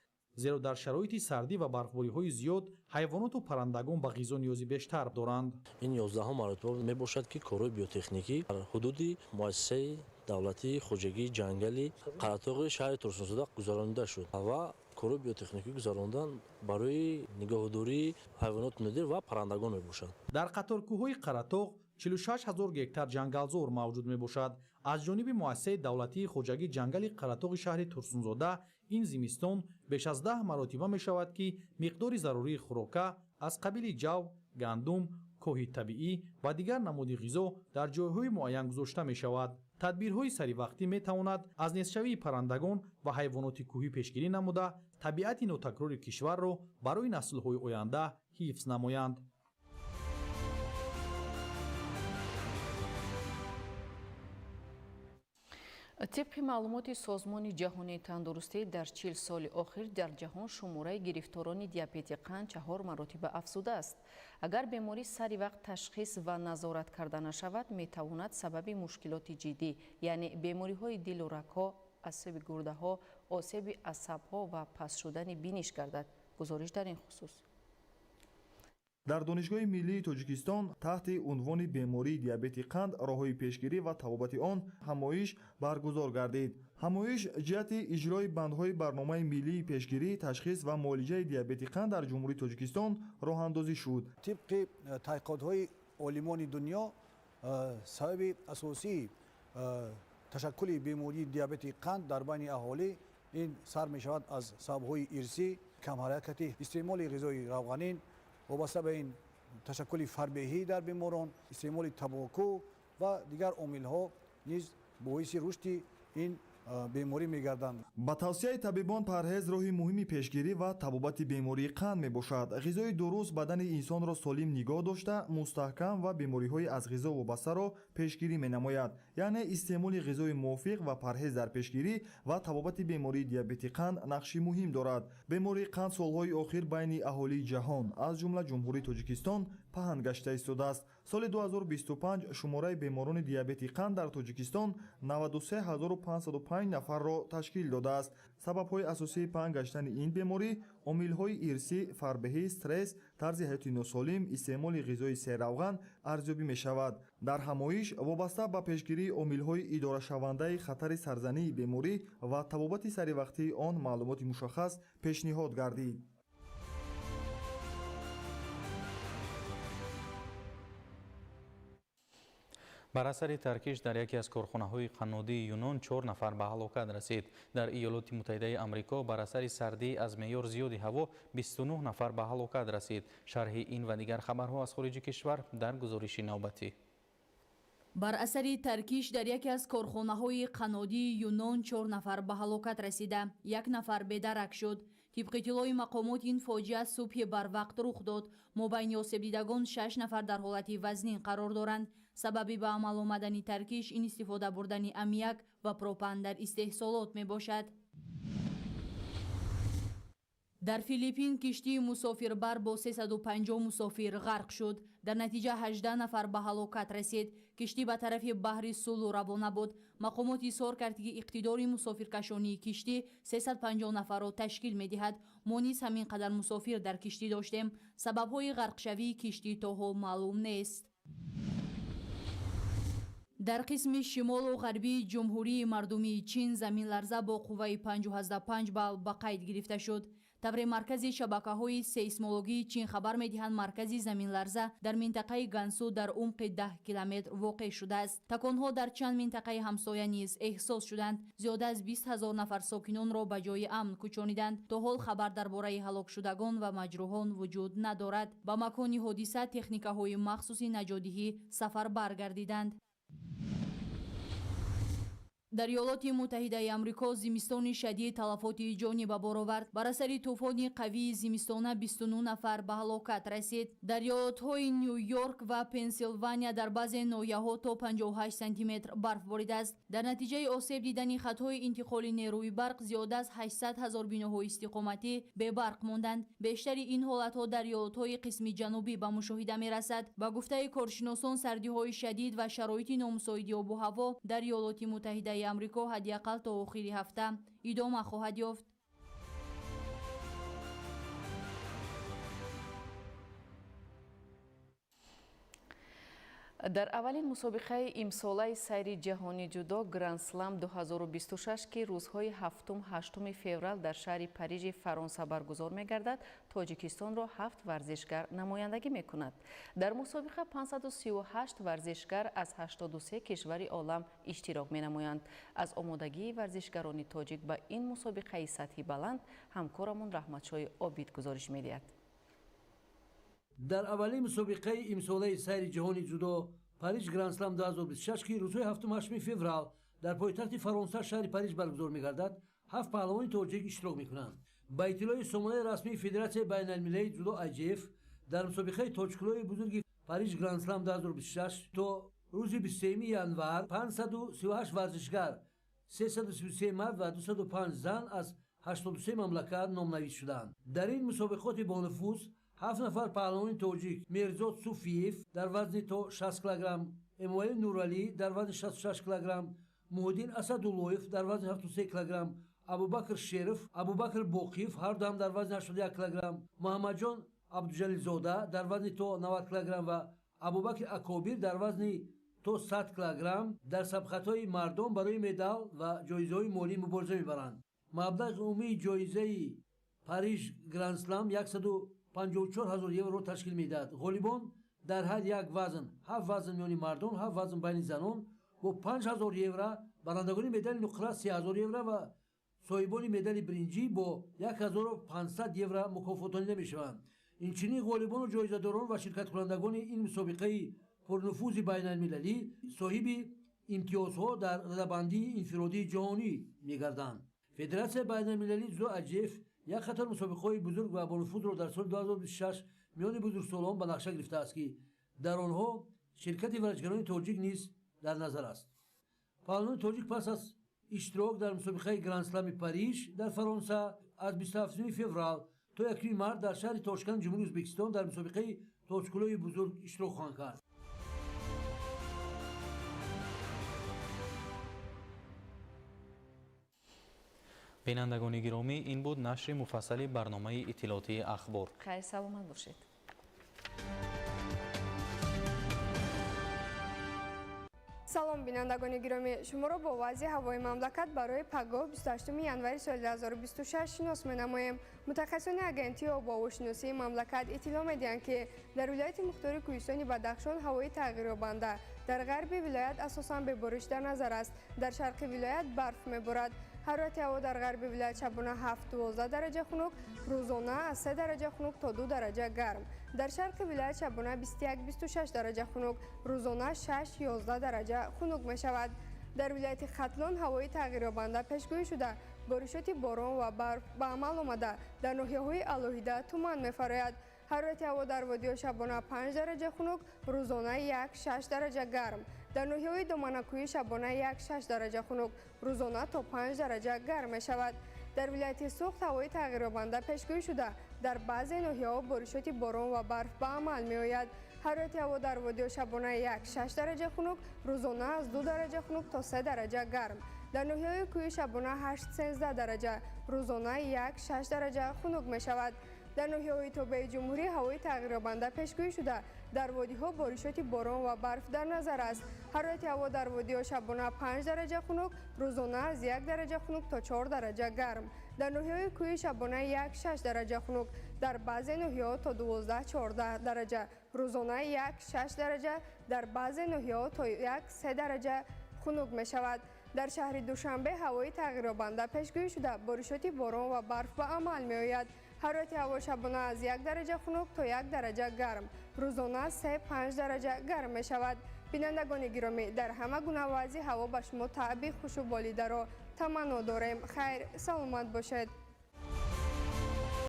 Speaker 5: зеро дар шароити сардӣ ва барфбориҳои зиёд ҳайвоноту паррандагон ба ғизо ниёзи бештар доранд.
Speaker 6: Ин 11 маротиба мебошад, ки корҳои биотехникӣ дар ҳудуди муассисаи давлатии хоҷагии ҷангали Қаратоғи шаҳри Турсунзода гузаронида шуд ва корҳои биотехникӣ гузарондан барои нигоҳдории ҳайвоноти нодир ва паррандагон мебошад.
Speaker 5: Дар қаторкӯҳҳои Қаратоғ 46 ҳазор гектар ҷангалзор мавҷуд мебошад. Аз ҷониби муассисаи давлатии хоҷагии ҷангали Қаратоғи шаҳри Турсунзода ин зимистон беш аз 10 маротиба мешавад, ки миқдори зарурии хӯрока аз қабили ҷав, гандум, коҳи табиӣ ва дигар намуди ғизо дар ҷойҳои муайян гузошта мешавад. Тадбирҳои саривақтӣ метавонад аз нестшавии паррандагон ва ҳайвоноти кӯҳӣ пешгирӣ намуда, табиати нотакрори кишварро барои наслҳои оянда ҳифз намоянд.
Speaker 7: Тибқи маълумоти Созмони ҷаҳонии тандурустӣ, дар 40 соли охир дар ҷаҳон шумораи гирифторони диабети қанд 4 маротиба афзудааст. Агар беморӣ сари вақт ташхис ва назорат карда нашавад, метавонад сабаби мушкилоти ҷиддӣ, яъне бемориҳои дилу рагҳо, осеби гурдаҳо, осеби асабҳо ва паст шудани биниш гардад. Гузориш дар ин хусус.
Speaker 10: Дар Донишгоҳи миллии Тоҷикистон таҳти унвони бемории диабети қанд, роҳҳои пешгирӣ ва табобати он ҳамоиш баргузор гардид. Ҳамоиш ҷиҳати иҷрои бандҳои барномаи миллии пешгирӣ, ташхис ва муолиҷаи диабети қанд дар Ҷумҳурии Тоҷикистон роҳандозӣ шуд.
Speaker 11: Тибқи таҳқиқотҳои олимони дунё, сабаби асосии ташаккули бемории диабети қанд дар байни аҳолӣ ин сар мешавад аз сабабҳои ирсӣ, камҳаракатӣ, истеъмоли ғизои равғанин, вобаста ба ин ташаккули фарбеҳӣ дар беморон, истеъмоли табоку ва дигар омилҳо низ боиси рушди ин беморӣ мегарданд.
Speaker 10: Ба тавсияи табибон, парҳез роҳи муҳими пешгирӣ ва табобати бемории қанд мебошад. Ғизои дуруст бадани инсонро солим нигоҳ дошта, мустаҳкам ва бемориҳои аз ғизо вобастаро пешгирӣ менамояд. Яъне истеъмоли ғизои мувофиқ ва парҳез дар пешгирӣ ва табобати бемории диабети қанд нақши муҳим дорад. Бемории қанд солҳои охир байни аҳолии ҷаҳон, аз ҷумла Ҷумҳурии Тоҷикистон, паҳн гашта истодааст. Соли 2025 шумораи беморони диабети қанд дар Тоҷикистон 93505 нафарро ташкил додааст. Сабабҳои асосии паҳн гаштани ин беморӣ омилҳои ирсӣ, фарбеҳӣ, стресс, тарзи ҳаёти носолим, истеъмоли ғизои серравған арзёбӣ мешавад. Дар ҳамоиш вобаста ба пешгирии омилҳои идорашавандаи хатари сарзании беморӣ ва табобати саривақтии он маълумоти мушаххас пешниҳод гардид.
Speaker 8: Бар асари таркиш дар яке аз корхонаҳои қаннодии Юнон 4 нафар ба ҳалокат расид. Дар Иёлоти Муттаҳидаи Амрико бар асари сардӣ аз меъёр зиёди ҳаво 29 нафар ба ҳалокат расид. Шарҳи ин ва дигар хабарҳо аз хориҷи кишвар дар гузориши навбатӣ.
Speaker 18: Бар асари таркиш дар яке аз корхонаҳои қаннодии Юнон 4 нафар ба ҳалокат расида, 1 нафар бедарак шуд. Тибқи иттилои мақомот, ин фоҷиа субҳи барвақт рух дод. Мобайни осебдидагон 6 нафар дар ҳолати вазнин қарор доранд. Сабаби ба амал омадани таркиш ин истифода бурдани аммиак ва пропан дар истеҳсолот мебошад. Дар Филиппин киштии мусофирбар бо 350 мусофир ғарқ шуд. Дар натиҷа 18 нафар ба ҳалокат расид. Киштӣ ба тарафи баҳри Сулу равона буд. Мақомот изҳор кард, ки иқтидори мусофиркашонии киштӣ 350 нафарро ташкил медиҳад. Мо низ ҳамин қадар мусофир дар киштӣ доштем. Сабабҳои ғарқшавии киштӣ то ҳол маълум нест. Дар қисми шимолу ғарбии Ҷумҳурии Мардумии Чин заминларза бо қувваи 5,5 балл ба қайд гирифта шуд. Тавре маркази шабакаҳои сейсмологии Чин хабар медиҳанд, маркази заминларза дар минтақаи Гансу дар умқи 10 километр воқеъ шудааст. Таконҳо дар чанд минтақаи ҳамсоя низ эҳсос шуданд. Зиёда аз 20 ҳазор нафар сокинонро ба ҷои амн кӯчониданд. То ҳол хабар дар бораи ҳалокшудагон ва маҷрӯҳон вуҷуд надорад. Ба макони ҳодиса техникаҳои махсуси наҷотдиҳӣ сафарбар гардиданд. Дар Иёлоти Муттаҳидаи Амрико зимистони шадид талафоти ҷонӣ ба бор овард. Бар асари тӯфони қавии зимистона 29 нафар ба ҳалокат расид. Дар иёлотҳои Ню-Йорк ва Пенсилвания дар баъзе ноҳияҳо то 58 сантиметр барф боридааст. Дар натиҷаи осеб дидани хатҳои интиқоли нерӯи барқ зиёда аз 800 ҳазор биноҳои истиқоматӣ бебарқ монданд. Бештари ин ҳолатҳо дар иёлотҳои қисми ҷанубӣ ба мушоҳида мерасад. Ба гуфтаи коршиносон, сардиҳои шадид ва шароити номусоиди обу ҳаво дар Иёлоти Муттаҳидаи Амрико ҳадди ақал то охири ҳафта идома хоҳад ёфт.
Speaker 7: Дар аввалин мусобиқаи имсолаи сайри ҷаҳони ҷудо Гранд-Слам 2026, ки рӯзҳои 7-8 феврал дар шаҳри Парижи Фаронса баргузор мегардад, Тоҷикистонро 7 варзишгар намояндагӣ мекунад. Дар мусобиқа 538 варзишгар аз 83 кишвари олам иштирок менамоянд. Аз омодагии варзишгарони тоҷик ба ин мусобиқаи сатҳи баланд ҳамкорамон Раҳматшоҳи Обид гузориш медиҳад.
Speaker 22: Дар аввалин мусобиқаи имсолаи сайри ҷаҳони ҷудо Париж Гранд-Слам 2026, ки рӯзҳои 7-8 феврал дар пойтахти Фаронса шаҳри Париж баргузор мегардад, 7 паҳлавони тоҷик иштирок мекунанд. Ба иттилои сомонаи расмии Федератсияи байналмилалии ҷудо IJF, дар мусобиқаи тоҷкулои бузурги Париж Гранд-Слам 2026 то рӯзи 23 январ 538 варзишгар, 333 мард ва 205 зан аз 83 мамлакат номнавис шуданд. Дар ин мусобиқоти бонуфуз 7 нафар паҳлавони тоҷик Мирзод Суфиев дар вазни то 60 кг, Эмомалӣ Нуралӣ дар вазни 66 кг, Муҳиддин Асадуллоев дар вазни 73 кг, Абубакр Шеров, Абубакр Боқиев ҳар дуам дар вазни 81 кг, Муҳаммадҷон Абдуҷалилзода дар вазни то 90 килограмм ва Абубакр Акобир дар вазни то 100 килограмм дар сабқатҳои мардон барои медал ва ҷоизаҳои молӣ мубориза мебаранд. Маблағи умумии ҷоизаи Париж Грандслам 154 ҳазор евроро ташкил медиҳад. Ғолибон дар ҳар як вазн, 7 вазн миёни мардон, 7 вазн байни занон бо 5 ҳазор евро, барандагони медали нуқра 3 ҳазор евро ва соҳибони медали биринҷӣ бо 1500 евро мукофотонида мешаванд. Инчунин ғолибону ҷоизадорон ва ширкаткунандагони ин мусобиқаи пурнуфузи байналмилалӣ соҳиби имтиёзҳо дар радабандии инфиродии ҷаҳонӣ мегарданд. Федератсияи байналмилалии дзюдо IJF як қатор мусобиқаҳои бузург ва бонуфузро дар соли 2026 миёни бузургсолон ба нақша гирифтааст, ки дар онҳо ширкати варзишгарони тоҷик низ дар назар аст. Паҳлавони тоҷик пас аз иштирок дар мусобиқаи Грандслами Париж дар Фаронса аз 27 феврал то 1 март дар шаҳри Тошканд Ҷумҳурии Ӯзбекистон дар мусобиқаи тоҷкулои бузург иштирок хоҳанд кард.
Speaker 8: Бинандагони гиромӣ, ин буд нашри муфассали барномаи иттилоотии Ахбор.
Speaker 7: Хайр, саломат бошед.
Speaker 3: Салом, бинандагони гиромӣ, шуморо бо вазъи ҳавои мамлакат барои пагоҳ 28 январи соли 2026 шинос менамоем. Мутахассисони агентии обуҳавошиносии мамлакат иттилоъ медиҳанд, ки дар вилояти мухтори Кӯҳистони Бадахшон ҳавои тағйирёбанда, дар ғарби вилоят асосан бебориш дар назар аст. Дар шарқи вилоят барф меборад. Ҳарорати ҳаво дар ғарби вилоят шабона 7-12 дараҷа хунук, рӯзона аз 3 дараҷа хунук то 2 дараҷа гарм. Дар шарқи вилоят шабона 21-26 дараҷа хунук, рӯзона 6-11 дараҷа хунук мешавад. Дар вилояти Хатлон ҳавои тағйирёбанда пешгӯӣ шуда, боришоти борон ва барф ба амал омада, дар ноҳияҳои алоҳида туман мефарояд. Ҳарорати ҳаво дар водиҳо шабона 5 дараҷа хунук, рӯзона 1-6 дараҷа гарм. Дар ноҳияҳои доманакӯҳӣ шабона 1-6 дараҷа хунук, рӯзона то 5 дараҷа гарм мешавад. Дар вилояти Суғд ҳавои тағйирёбанда пешгӯӣ шуда, дар баъзе ноҳияҳо боришоти борон ва барф ба амал меояд. Ҳарорати ҳаво дар водиҳо шабона 1-6 дараҷа хунук, рӯзона аз 2 дараҷа хунук то 3 дараҷа гарм. Дар ноҳияҳои кӯҳӣ шабона 8-13 дараҷа, рӯзона 1-6 дараҷа хунук мешавад. Дар ноҳияҳои тобеи ҷумҳурӣ ҳавои тағйирёбанда пешгӯӣ шуда, дар водиҳо боришоти борон ва барф дар назар аст. Ҳарорати ҳаво дар водиҳо шабона 5 дараҷа хунук, рӯзона аз 1 дараҷа хунук то 4 дараҷа гарм. Дар ноҳияҳои кӯҳӣ шабона 1-6 дараҷа хунук, дар баъзе ноҳияҳо то 12-14 дараҷа, рӯзона 1-6 дараҷа, дар баъзе ноҳияҳо то 1-3 дараҷа хунук мешавад. Дар шаҳри Душанбе ҳавои тағйирёбанда пешгӯӣ шуда, боришоти борон ва барф ба амал меояд. Ҳарорати ҳаво шабона аз 1 дараҷа хунук то 1 дараҷа гарм, рӯзона 3-5 дараҷа гарм мешавад. Бинандагони гиромӣ, дар ҳама гуна вазъи ҳаво ба шумо таъби хушу болидаро таманно дорем. Хайр, саломат бошед.